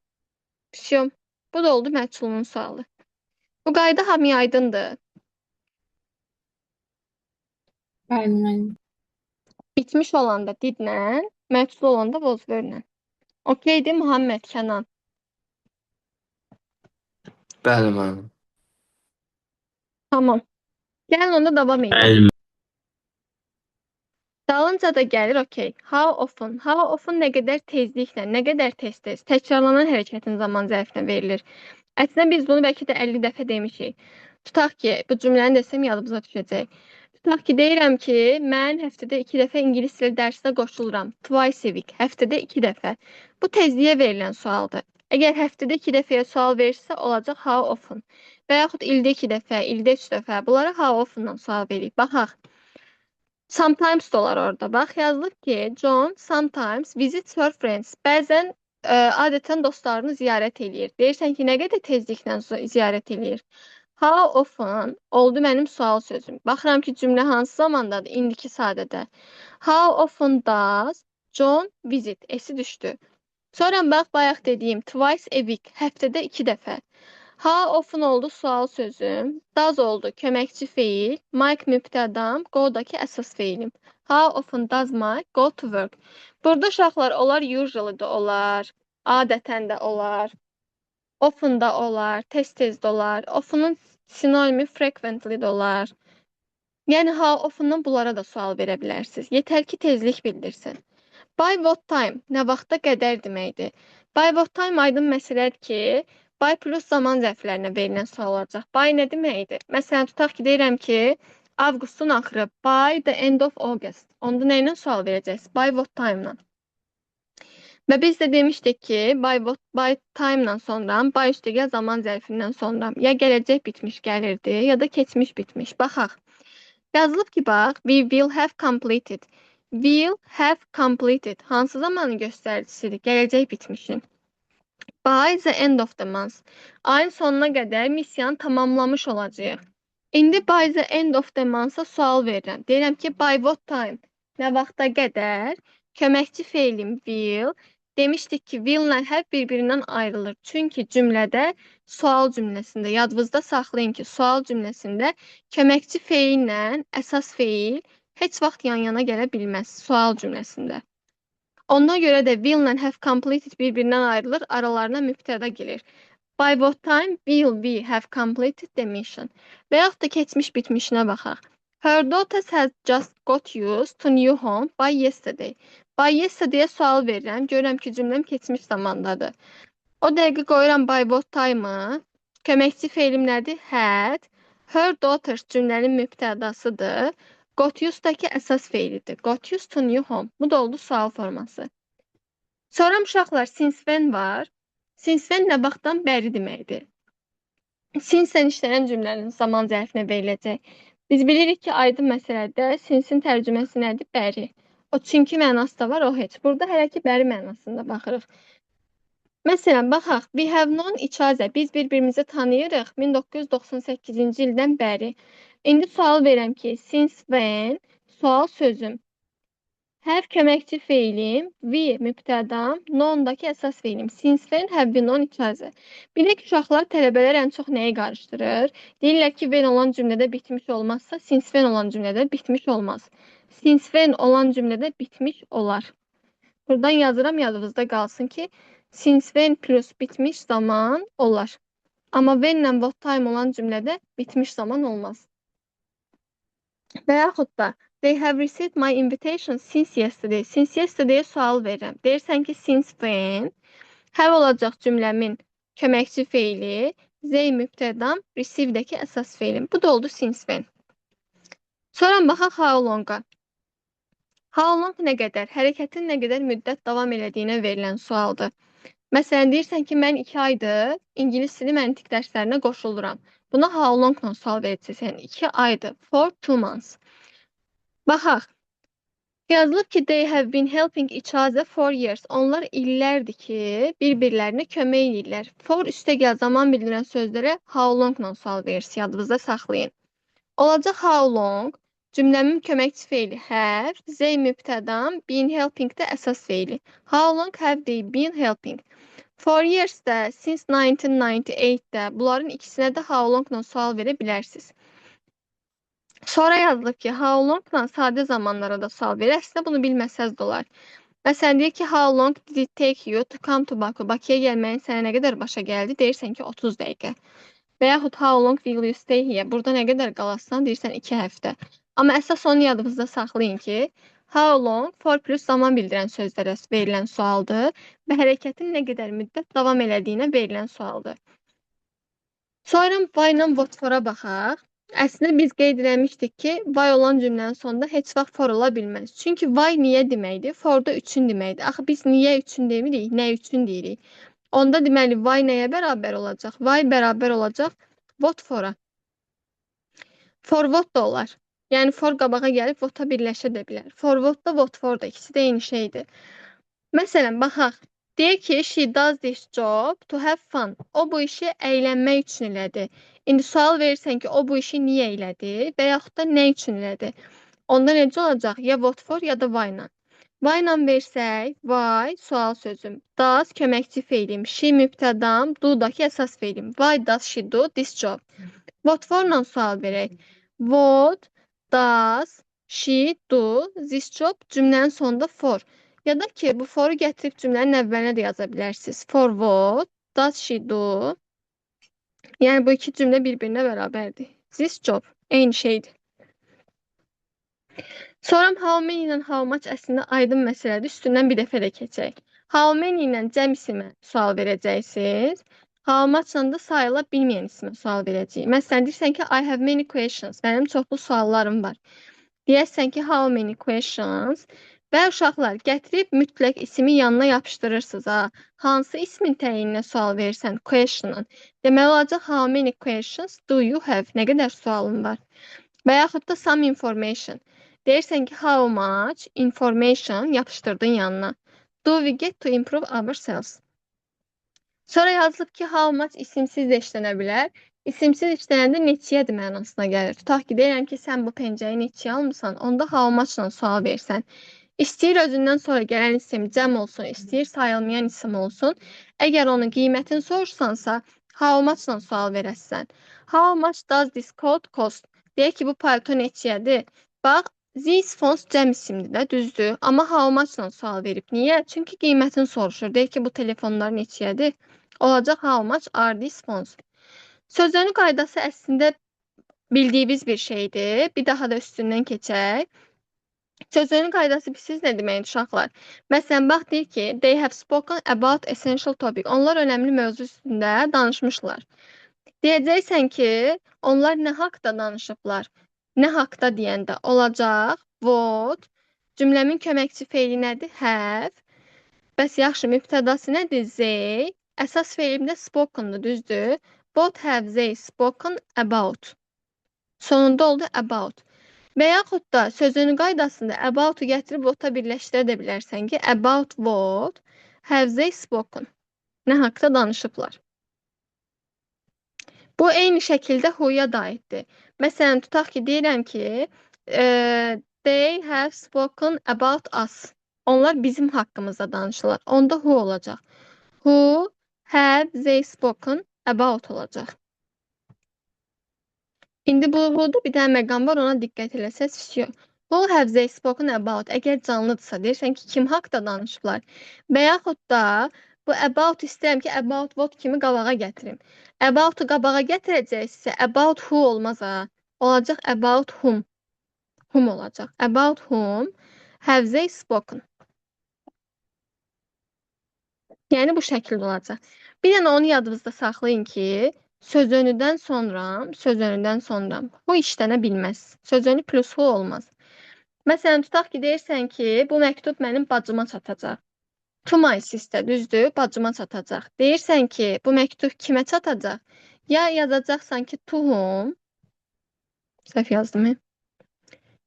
Vsyo. Bu da oldu məhculun sualı. Bu qayda hamıya aydındır. Bəli, müəllim. Bitmiş olanda did-lə, məhcul olanda was were-lə. Okeydir Muhammed Kənan. Bəli müəllim. Tamam. Gəlin onda davam edək. Bəli. Dalınca da gəlir, okey. How often? How often nə qədər tezliklə, nə qədər tez-tez təkrarlanan hərəkətin zaman zərfinə verilir. Əslində biz bunu bəlkə də 50 dəfə demişik. Tutaq ki, bu cümləni desəm yadımıza düşəcək. Tutaq ki, deyirəm ki, mən həftədə 2 dəfə ingilis dili dərsinə qoşuluram. Twice a week, həftədə 2 dəfə. Bu tezliyə verilən sualdır. Əgər həftədə 2 dəfəyə sual verirsə, olacaq how often. Və yaxud ildə 2 dəfə, ildə 3 dəfə. Bunlara how often-dan sual veririk. Baxaq. Sometimes da olar orada. Bax, yazılıb ki, John sometimes visits her friends. Bəzən adətən dostlarını ziyarət eləyir. Deyirsən ki, nə qədər tezliklə ziyarət eləyir? How often oldu mənim sual sözüm. Baxıram ki, cümlə hansı zamandadır? İndiki sadədə. How often does John visit? S-i düşdü. Sonra bax, bayaq dediyim twice a week, həftədə 2 dəfə. How often oldu sual sözüm. Does oldu köməkçi feil. Mike mübtədam, go-dakı əsas feilim. How often does Mike go to work? Burada uşaqlar olar usually də olar, adətən də olar, often da olar, tez-tez də olar. Often'ın sinonimi frequently də olar. Yəni how often-dan bunlara da sual verə bilərsiniz. Yetər ki, tezlik bildirsin. By what time? Nə vaxta qədər deməkdir. By what time aydın məsələdir ki, by plus zaman zərflərinə verilən sual olacaq. By nə deməkdir? Məsələn, tutaq ki, deyirəm ki, avqustun axırı, by the end of August. Onda nə ilə sual verəcəksiniz? By what time-la. Və biz də demişdik ki, by, what, by time-dan sonra, by üstəgəl zaman zərfindən sonra ya gələcək bitmiş gəlirdi, ya da keçmiş bitmiş. Baxaq. Yazılıb ki, bax, we will have completed. Will have completed. Hansı zamanın göstəricisidir? Gələcək bitmişin. By the end of the month. Ayın sonuna qədər missiyanı tamamlamış olacağıq. İndi by the end of the month-a sual verirəm. Deyirəm ki, by what time? Nə vaxta qədər? Köməkçi feilim will. Demişdik ki, will ilə have bir-birindən ayrılır. Çünki cümlədə, sual cümləsində, yadınızda saxlayın ki, sual cümləsində köməkçi feillə əsas feil heç vaxt yan-yana gələ bilməz sual cümləsində. Ona görə də will ilə have completed bir-birindən ayrılır, aralarına mübtəda girir. By what time will we have completed the mission? Və yaxud da keçmiş bitmişinə baxaq. Her daughters has just got used to new home by yesterday. By yesterday-yə sual verirəm. Görürəm ki, cümləm keçmiş zamandadır. O dəqiqə qoyuram by what time-ı. Köməkçi feilim nədir? Had. Her daughters cümlənin mübtədasıdır. Got used-dakı əsas feilidir. Got used to new home. Bu da oldu sual forması. Sonra uşaqlar, since when var. Since when nə vaxtdan bəri deməkdir. Since-lə işlənən cümlənin zaman zərfinə veriləcək. Biz bilirik ki, aydın məsələdə since-in tərcüməsi nədir? Bəri. O çünki mənası da var, o heç. Burada hələ ki bəri mənasında baxırıq. Məsələn, baxaq. We have known each other. Biz bir-birimizi tanıyırıq 1998-ci ildən bəri. İndi sual verirəm ki, since when sual sözüm. Have köməkçi feilim, we mübtədam, known-dakı əsas feilim. Since when have we known each other? Bilək ki, uşaqlar, tələbələr ən çox nəyi qarışdırır? Deyirlər ki, when olan cümlədə bitmiş olmazsa, since when olan cümlədə bitmiş olmaz. Since when olan cümlədə bitmiş olar. Buradan yazıram, yadınızda qalsın ki, since when plus bitmiş zaman olar. Amma when ilə what time olan cümlədə bitmiş zaman olmaz. Və yaxud da they have received my invitation since yesterday. Since yesterday sual verirəm. Deyirsən ki, since when have olacaq cümləmin köməkçi feili, they mübtədam, receive-dəki əsas feilim. Bu da oldu since when. Sonra baxaq how long-a. How long nə qədər? Hərəkətin nə qədər müddət davam elədiyinə verilən sualdır. Məsələn, deyirsən ki, mən 2 aydır ingilis dili məntiq dərslərinə qoşuluram. Buna how long-la sual verəcəksən. 2 aydır. For 2 months. Baxaq. Yazılıb ki, they have been helping each other for years. Onlar illərdir ki, bir-birlərinə kömək edirlər. For üstəgəl zaman bildirən sözlərə how long-la sual verirsiniz. Yadınızda saxlayın. Olacaq how long. Cümləmin köməkçi feili have, they mübtədam, been helping də əsas feili. How long have they been helping? For years də, since 1998-də bunların ikisinə də how long-la sual verə bilərsiniz. Sonra yazılıb ki, how long-la sadə zamanlara da sual verir. Əslində bunu bilməsəz də olar. Məsələn, deyir ki, how long did it take you to come to Baku? Bakıya gəlməyin sənə nə qədər başa gəldi? Deyirsən ki, 30 dəqiqə. Və yaxud how long will you stay here? Burada nə qədər qalasan? Deyirsən 2 həftə. Amma əsas onu yadınızda saxlayın ki, how long for plus zaman bildirən sözlərə verilən sualdır və hərəkətin nə qədər müddət davam elədiyinə verilən sualdır. Sonra why ilə what for-a baxaq. Əslində biz qeyd eləmişdik ki, why olan cümlənin sonunda heç vaxt for ola bilməz. Çünki why niyə deməkdir, for da üçün deməkdir. Axı biz niyə üçün demirik, nə üçün deyirik. Onda deməli why nəyə bərabər olacaq? Why bərabər olacaq what for-a. For what da olar. Yəni for qabağa gəlib what-a birləşə də bilər. For what da, what for da, ikisi də eyni şeydir. Məsələn, baxaq. Deyir ki, she does this job to have fun. O bu işi əylənmək üçün elədi. İndi sual verirsən ki, o bu işi niyə elədi və yaxud da nə üçün elədi? Onda necə olacaq? Ya what for, ya da why ilə. Why ilə versək, why sual sözüm, does köməkçi feilim, she mübtədam, do-dakı əsas feilim. Why does she do this job? What for ilə sual verək. What does she do this job? Cümlənin sonunda for. Ya da ki, bu for-u gətirib cümlənin əvvəlinə də yaza bilərsiniz. For what does she do? Yəni bu iki cümlə bir-birinə bərabərdir. This job eyni şeydir. Sonra how many ilə how much əslində aydın məsələdir. Üstündən bir dəfə də keçək. How many ilə cəm isimə sual verəcəksiniz. How much-la da sayıla bilməyən isimə sual verəcəyik. Məsələn, deyirsən ki, I have many questions. Mənim çoxlu suallarım var. Deyərsən ki, how many questions? Və uşaqlar, gətirib mütləq ismi yanına yapışdırırsınız ha. Hansı ismin təyininə sual verirsən? Question'ın. Deməli olacaq how many questions do you have? Nə qədər sualın var? Və yaxud da some information. Deyirsən ki, how much information yapışdırdın yanına. Do we get to improve ourselves? Sonra yazılıb ki, how much isimsiz də işlənə bilər. İsimsiz işlənəndə neçəyədir mənasına gəlir. Tutaq ki, deyirəm ki, sən bu pencəyi neçəyə almısan, onda how much-la sual versən. İstəyir özündən sonra gələn isim cəm olsun, istəyir sayılmayan isim olsun. Əgər onun qiymətini soruşsansa, how much-la sual verəsən. How much does this coat cost? Deyək ki, bu palto neçəyədir? Bax, these phones cəm isimdir də, düzdür. Amma how much-la sual verib. Niyə? Çünki qiymətini soruşur. Deyək ki, bu telefonlar neçəyədir? Olacaq how much are these phones? Sözünü qaydası əslində bildiyimiz bir şeydir. Bir daha da üstündən keçək. Sözünün qaydası bilirsiniz nə deməkdir uşaqlar? Məsələn, bax deyir ki, they have spoken about essential topic. Onlar önəmli mövzu üstündə danışmışlar. Deyəcəksən ki, onlar nə haqda danışıblar? Nə haqda deyəndə olacaq what? Cümləmin köməkçi feili nədir? Have. Bəs yaxşı, mübtədası nədir? They. Əsas feilim də spoken'dır, düzdür? What have they spoken about? Sonunda oldu about. Və yaxud da sözünün qaydasında about-u gətirib what-a birləşdirə də bilərsən ki, about what have they spoken? Nə haqda danışıblar? Bu eyni şəkildə who-ya da aiddir. Məsələn, tutaq ki, deyirəm ki, they have spoken about us. Onlar bizim haqqımızda danışırlar. Onda who olacaq. Who have they spoken about olacaq. İndi bu who-da bir dənə məqam var, ona diqqət eləsəz. Who have they spoken about? Əgər canlıdırsa, deyirsən ki, kim haqda danışıblar? Və yaxud da bu about istəyirəm ki, about what kimi qabağa gətirim. About-u qabağa gətirəcəksə, about who olmaz ha. Olacaq about whom. Whom olacaq. About whom have they spoken? Yəni bu şəkildə olacaq. Bir dənə onu yadınızda saxlayın ki, sözönüdən sonra who işlənə bilməz. Sözönü plus who olmaz. Məsələn, tutaq ki, deyirsən ki, bu məktub mənim bacıma çatacaq. To my sister, düzdür, bacıma çatacaq. Deyirsən ki, bu məktub kimə çatacaq? Ya yazacaqsan ki, to whom, səhv yazdım.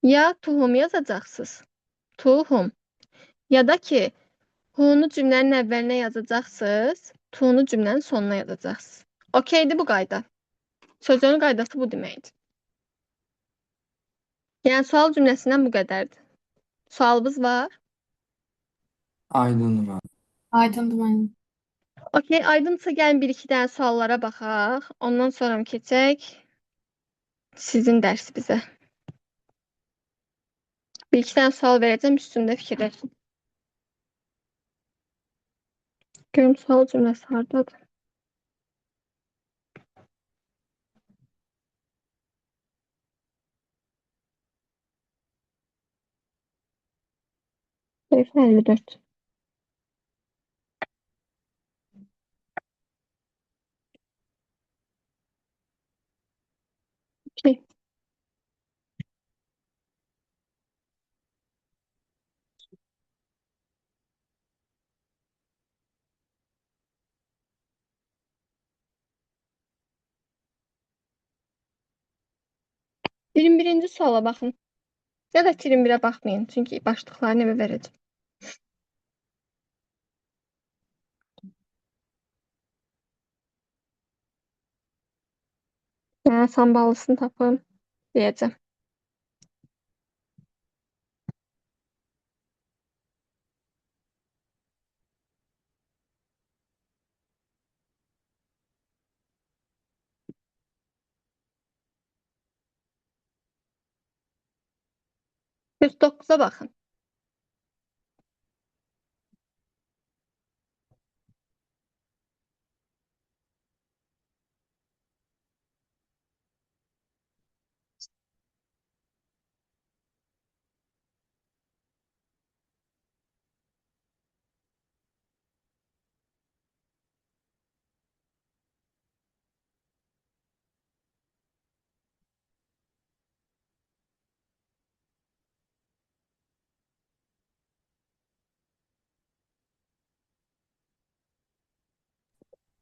Ya to whom yazacaqsınız. To whom. Ya da ki, who-nu cümlənin əvvəlinə yazacaqsınız, to-nu cümlənin sonuna yazacaqsınız. Okeydir bu qayda. Sözünün qaydası bu deməkdir. Yəni sual cümləsindən bu qədərdir. Sualınız var? Aydındır müəllim. Aydındır müəllim. Okey, aydınsa gəlin bir-iki dənə suallara baxaq. Ondan sonra keçək sizin dərsinizə. Bir-iki dənə sual verəcəm, üstündə fikirləşin. Görüm sual cümləsi hardadır? Səhifə 54. Okey. 21-ci suala baxın. Ya da 21-ə baxmayın, çünki başlıqlarını evə verəcəm. Mən samballısını tapım deyəcəm. 49-a baxın.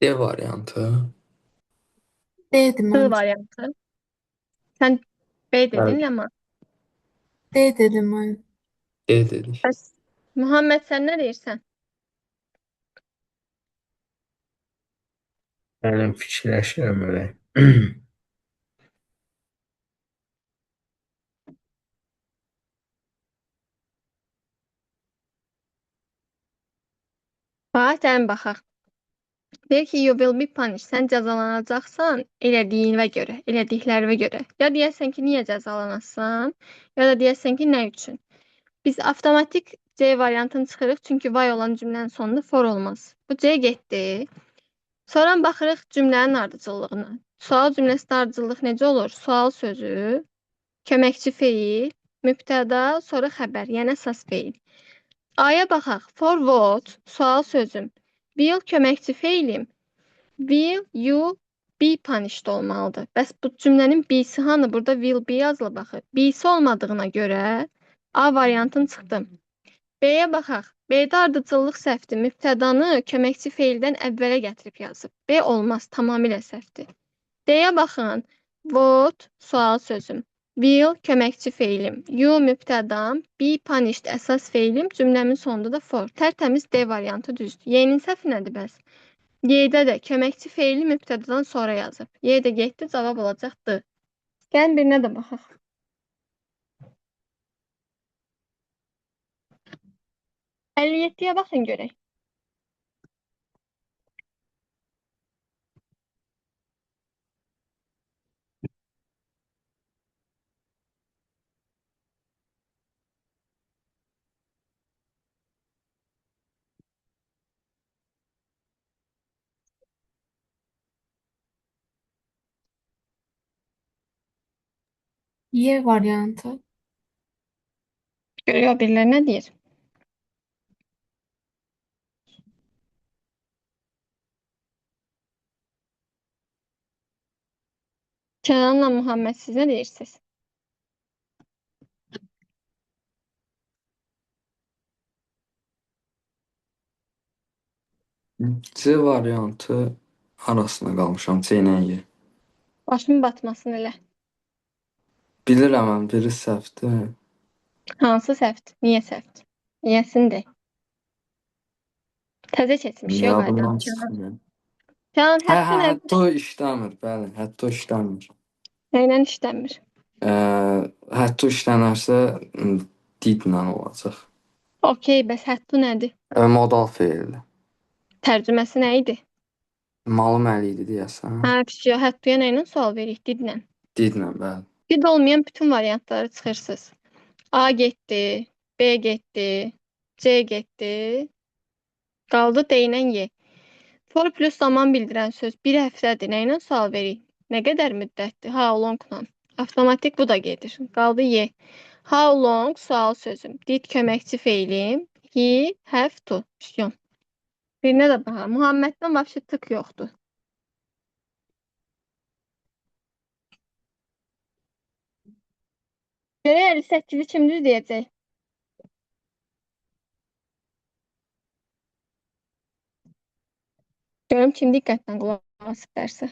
D variantı. D-dir D məncə. variantı. Sən B dedin, Bəli. Ləman. D dedim mən. D dedik. Bəs Muhammed sən nə deyirsən? Müəllim fikirləşirəm elə. Bax, gəlin baxaq. Deyir ki, you will be punished. Sən cəzalanacaqsan elədiyinə görə, elədiklərinə görə. Ya deyərsən ki, niyə cəzalanasan, ya da deyərsən ki, nə üçün. Biz avtomatik C variantını çıxırıq, çünki why olan cümlənin sonunda for olmaz. Bu C getdi. Sonra baxırıq cümlənin ardıcıllığına. Sual cümləsində ardıcıllıq necə olur? Sual sözü, köməkçi feil, mübtəda, sonra xəbər, yəni əsas feil. A-ya baxaq. For what? Sual sözüm. Will köməkçi feilim. Will you be punished olmalıdır. Bəs bu cümlənin be-si hanı? Burada will be yazılıb axı. Be-si olmadığına görə A variantını çıxdım. B-yə baxaq. B-də ardıcıllıq səhvdir. Mübtədanı köməkçi feildən əvvələ gətirib yazıb. B olmaz, tamamilə səhvdir. D-yə baxın. What sual sözüm. Will köməkçi feilim. You mübtədam. Be punished əsas feilim. Cümləmin sonunda da for. Tərtəmiz D variantı düzdür. Y-nin səhvi nədir bəs? Y-də də köməkçi feili mübtədadan sonra yazıb. Y də getdi, cavab olacaq D. Gəlin birinə də baxaq. 57-yə baxın görək. Y variantı. Görüyor biriləri nə deyir? Kənanla Muhammed siz nə deyirsiniz? C variantı arasında qalmışam C ilə Y. Başım batmasın elə. Bilirəm, mən biri səhvdir. Hansı səhvdir? Niyə səhvdir? Niyəsini de. Təzə keçmiş yox Yadımdan çıxmır. Kənan Hə, hətta hə, nə? hətta o işləmir, bəli, hətta o işləmir. Nə ilə işlənmir? Hətta işlənərsə didlə olacaq. Okey, bəs hətta nədir? Modal feildir. Tərcüməsi nə idi? Malım əli idi deyəsən. Hə, pis, həttaya nə ilə sual veririk? Didlə. Didlə, bəli. Did olmayan bütün variantları çıxırsınız. A getdi, B getdi, C getdi. Qaldı D ilə Y. For plus zaman bildirən söz bir həftədir. Nə ilə sual veririk? Nə qədər müddətdir? How long-la. Avtomatik bu da gedir. Qaldı Y. How long sual sözüm. Did köməkçi feilim. He have to. Vsyo. Birinə də baxaq. Muhammeddən vəbşi tık yoxdur. Görək 58-i kim düz deyəcək? Görüm kim diqqətlə qulaq asıb dərsə.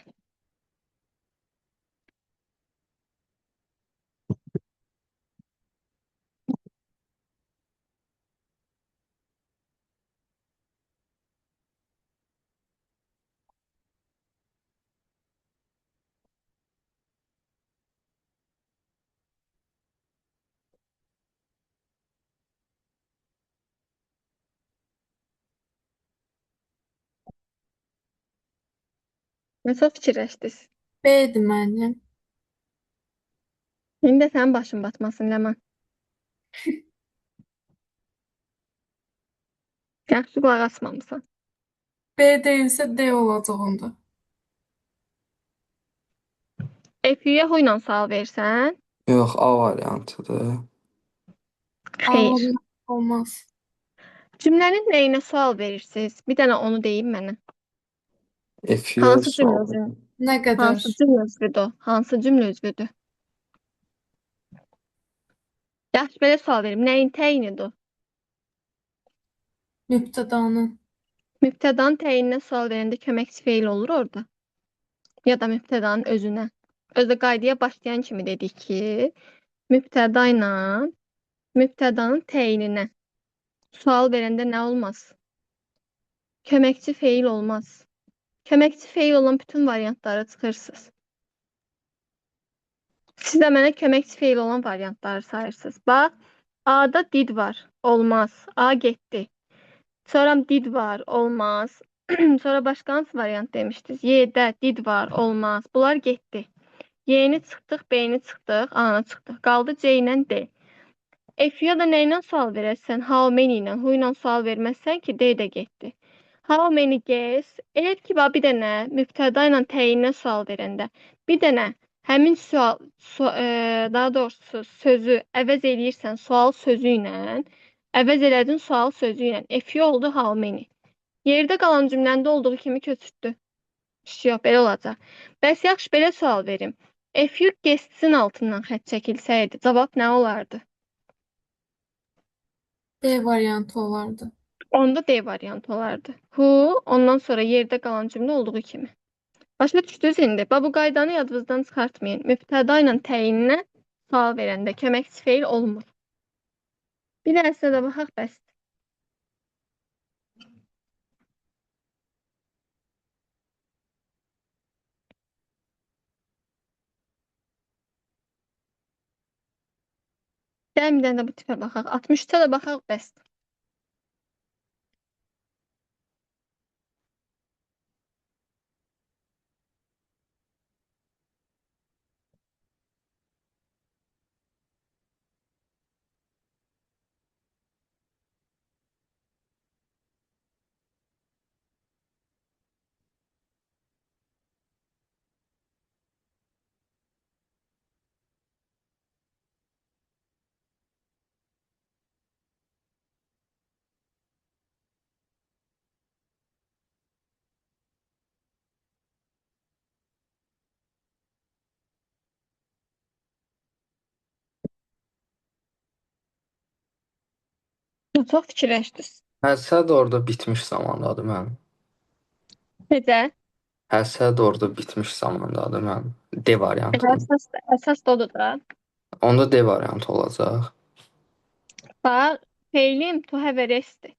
Nə çox fikirləşdiniz? B-dir müəllim. İndi də sənin başın batmasın, Ləman. Yaxşı qulaq asmamısan. B deyilsə D olacaq onda. F-yə hu ilə sual versən? Yox, A variantıdır. A Xeyr. olmaz. Cümlənin nəyinə sual verirsiniz? Bir dənə onu deyin mənə. F-yə Hansı cümlə sual. üzvü? Nə qədər? Hansı cümlə üzvüdür o? Hansı cümlə üzvüdür? Yaxşı, belə sual verim. Nəyin təyinidir o? Mübtədanın. Mübtədanın təyininə sual verəndə köməkçi feil olur orada. Ya da mübtədanın özünə. Özdə qaydaya başlayan kimi dedik ki, mübtəda ilə mübtədanın təyininə sual verəndə nə olmaz? Köməkçi feil olmaz. Köməkçi feil olan bütün variantlara çıxırsınız. Siz də mənə köməkçi feil olan variantları sayırsınız. Bax, A-da did var, olmaz. A getdi. Sonra did var, olmaz. Sonra başqa hansı variant demişdiniz? Y-də did var, olmaz. Bunlar getdi. Y-ni çıxdıq, B-ni çıxdıq, A-nı çıxdıq. Qaldı C ilə D. F-ya da nə ilə sual verərsən? How many ilə, who ilə sual verməzsən ki, D də getdi. How many guests? Elə ki, bax, bir dənə mübtəda ilə təyininə sual verəndə, bir dənə həmin sual, daha doğrusu sözü əvəz eləyirsən sual sözü ilə, əvəz elədin sual sözü ilə. F oldu how many. Yerdə qalan cümləndə olduğu kimi köçürtdü. Yox, belə olacaq. Bəs yaxşı, belə sual verim. If you guests-in altından xətt çəkilsəydi, cavab nə olardı? B variantı olardı. Onda D variantı olardı. Who, ondan sonra yerdə qalan cümlə olduğu kimi. Başa düşdünüz indi? Bax, bu qaydanı yadınızdan çıxartmayın. Mübtəda ilə təyininə sual verəndə köməkçi feil olmur. Bir dənəsinə də baxaq bəs. Gəlin bir dənə də bu tipə baxaq. 63-ə də baxaq bəs. Çox fikirləşdiniz. Həsə də orada bitmiş zamandadır mənim. Necə? Həsə də orada bitmiş zamandadır mənim. D variantı. Əsas da odur da. Onda D variantı olacaq. Bax, feilim to have a rest-dir.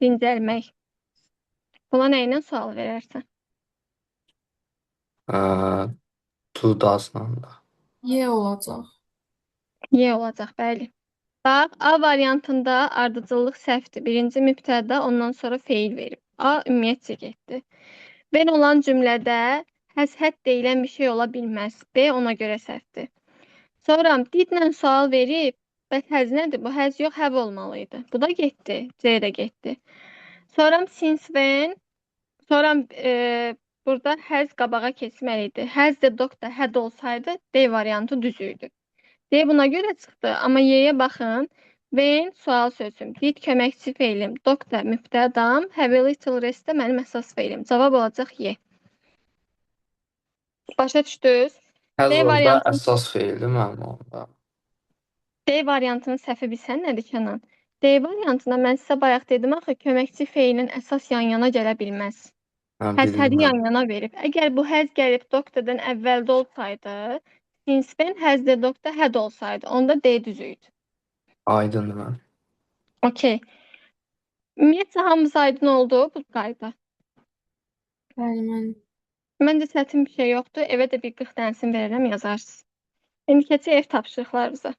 Dincəlmək. Buna nə ilə sual verərsən? To does-la da. Y olacaq. Y olacaq, bəli. Bax, A variantında ardıcıllıq səhvdir. Birinci mübtəda, ondan sonra feil verib. A ümumiyyətcə getdi. When olan cümlədə həs-hət deyilən bir şey ola bilməz. B ona görə səhvdir. Sonra did-lə sual verib, bəs has nədir? Bu has yox, have olmalı idi. Bu da getdi. C də getdi. Sonra since when, sonra burada has qabağa keçməli idi. Has the doctor had olsaydı D variantı düz idi. D buna görə çıxdı. Amma Y-yə baxın. When sual sözüm, did köməkçi feilim, doctor mübtədam, have a little rest də mənim əsas feilim. Cavab olacaq Y. Başa düşdünüz? Has D orada variantı əsas feildir mənim onda. D variantının səhvi bilsən nədir Kənan? D variantında mən sizə bayaq dedim axı köməkçi feilin əsas yan-yana gələ bilməz. Hə, Has hədi bilirəm. yan-yana verib. Əgər bu has gəlib doctordan əvvəldə olsaydı, since when has the doctor had olsaydı, onda D düz idi. Aydındır mənim. Okey. Ümumiyyətcə hamımız aydın oldu bu qayda. Bəli, mənim. Məncə çətin bir şey yoxdur. Evə də bir 40 dənəsini verərəm, yazarsınız. İndi keçək ev tapşırıqlarımıza.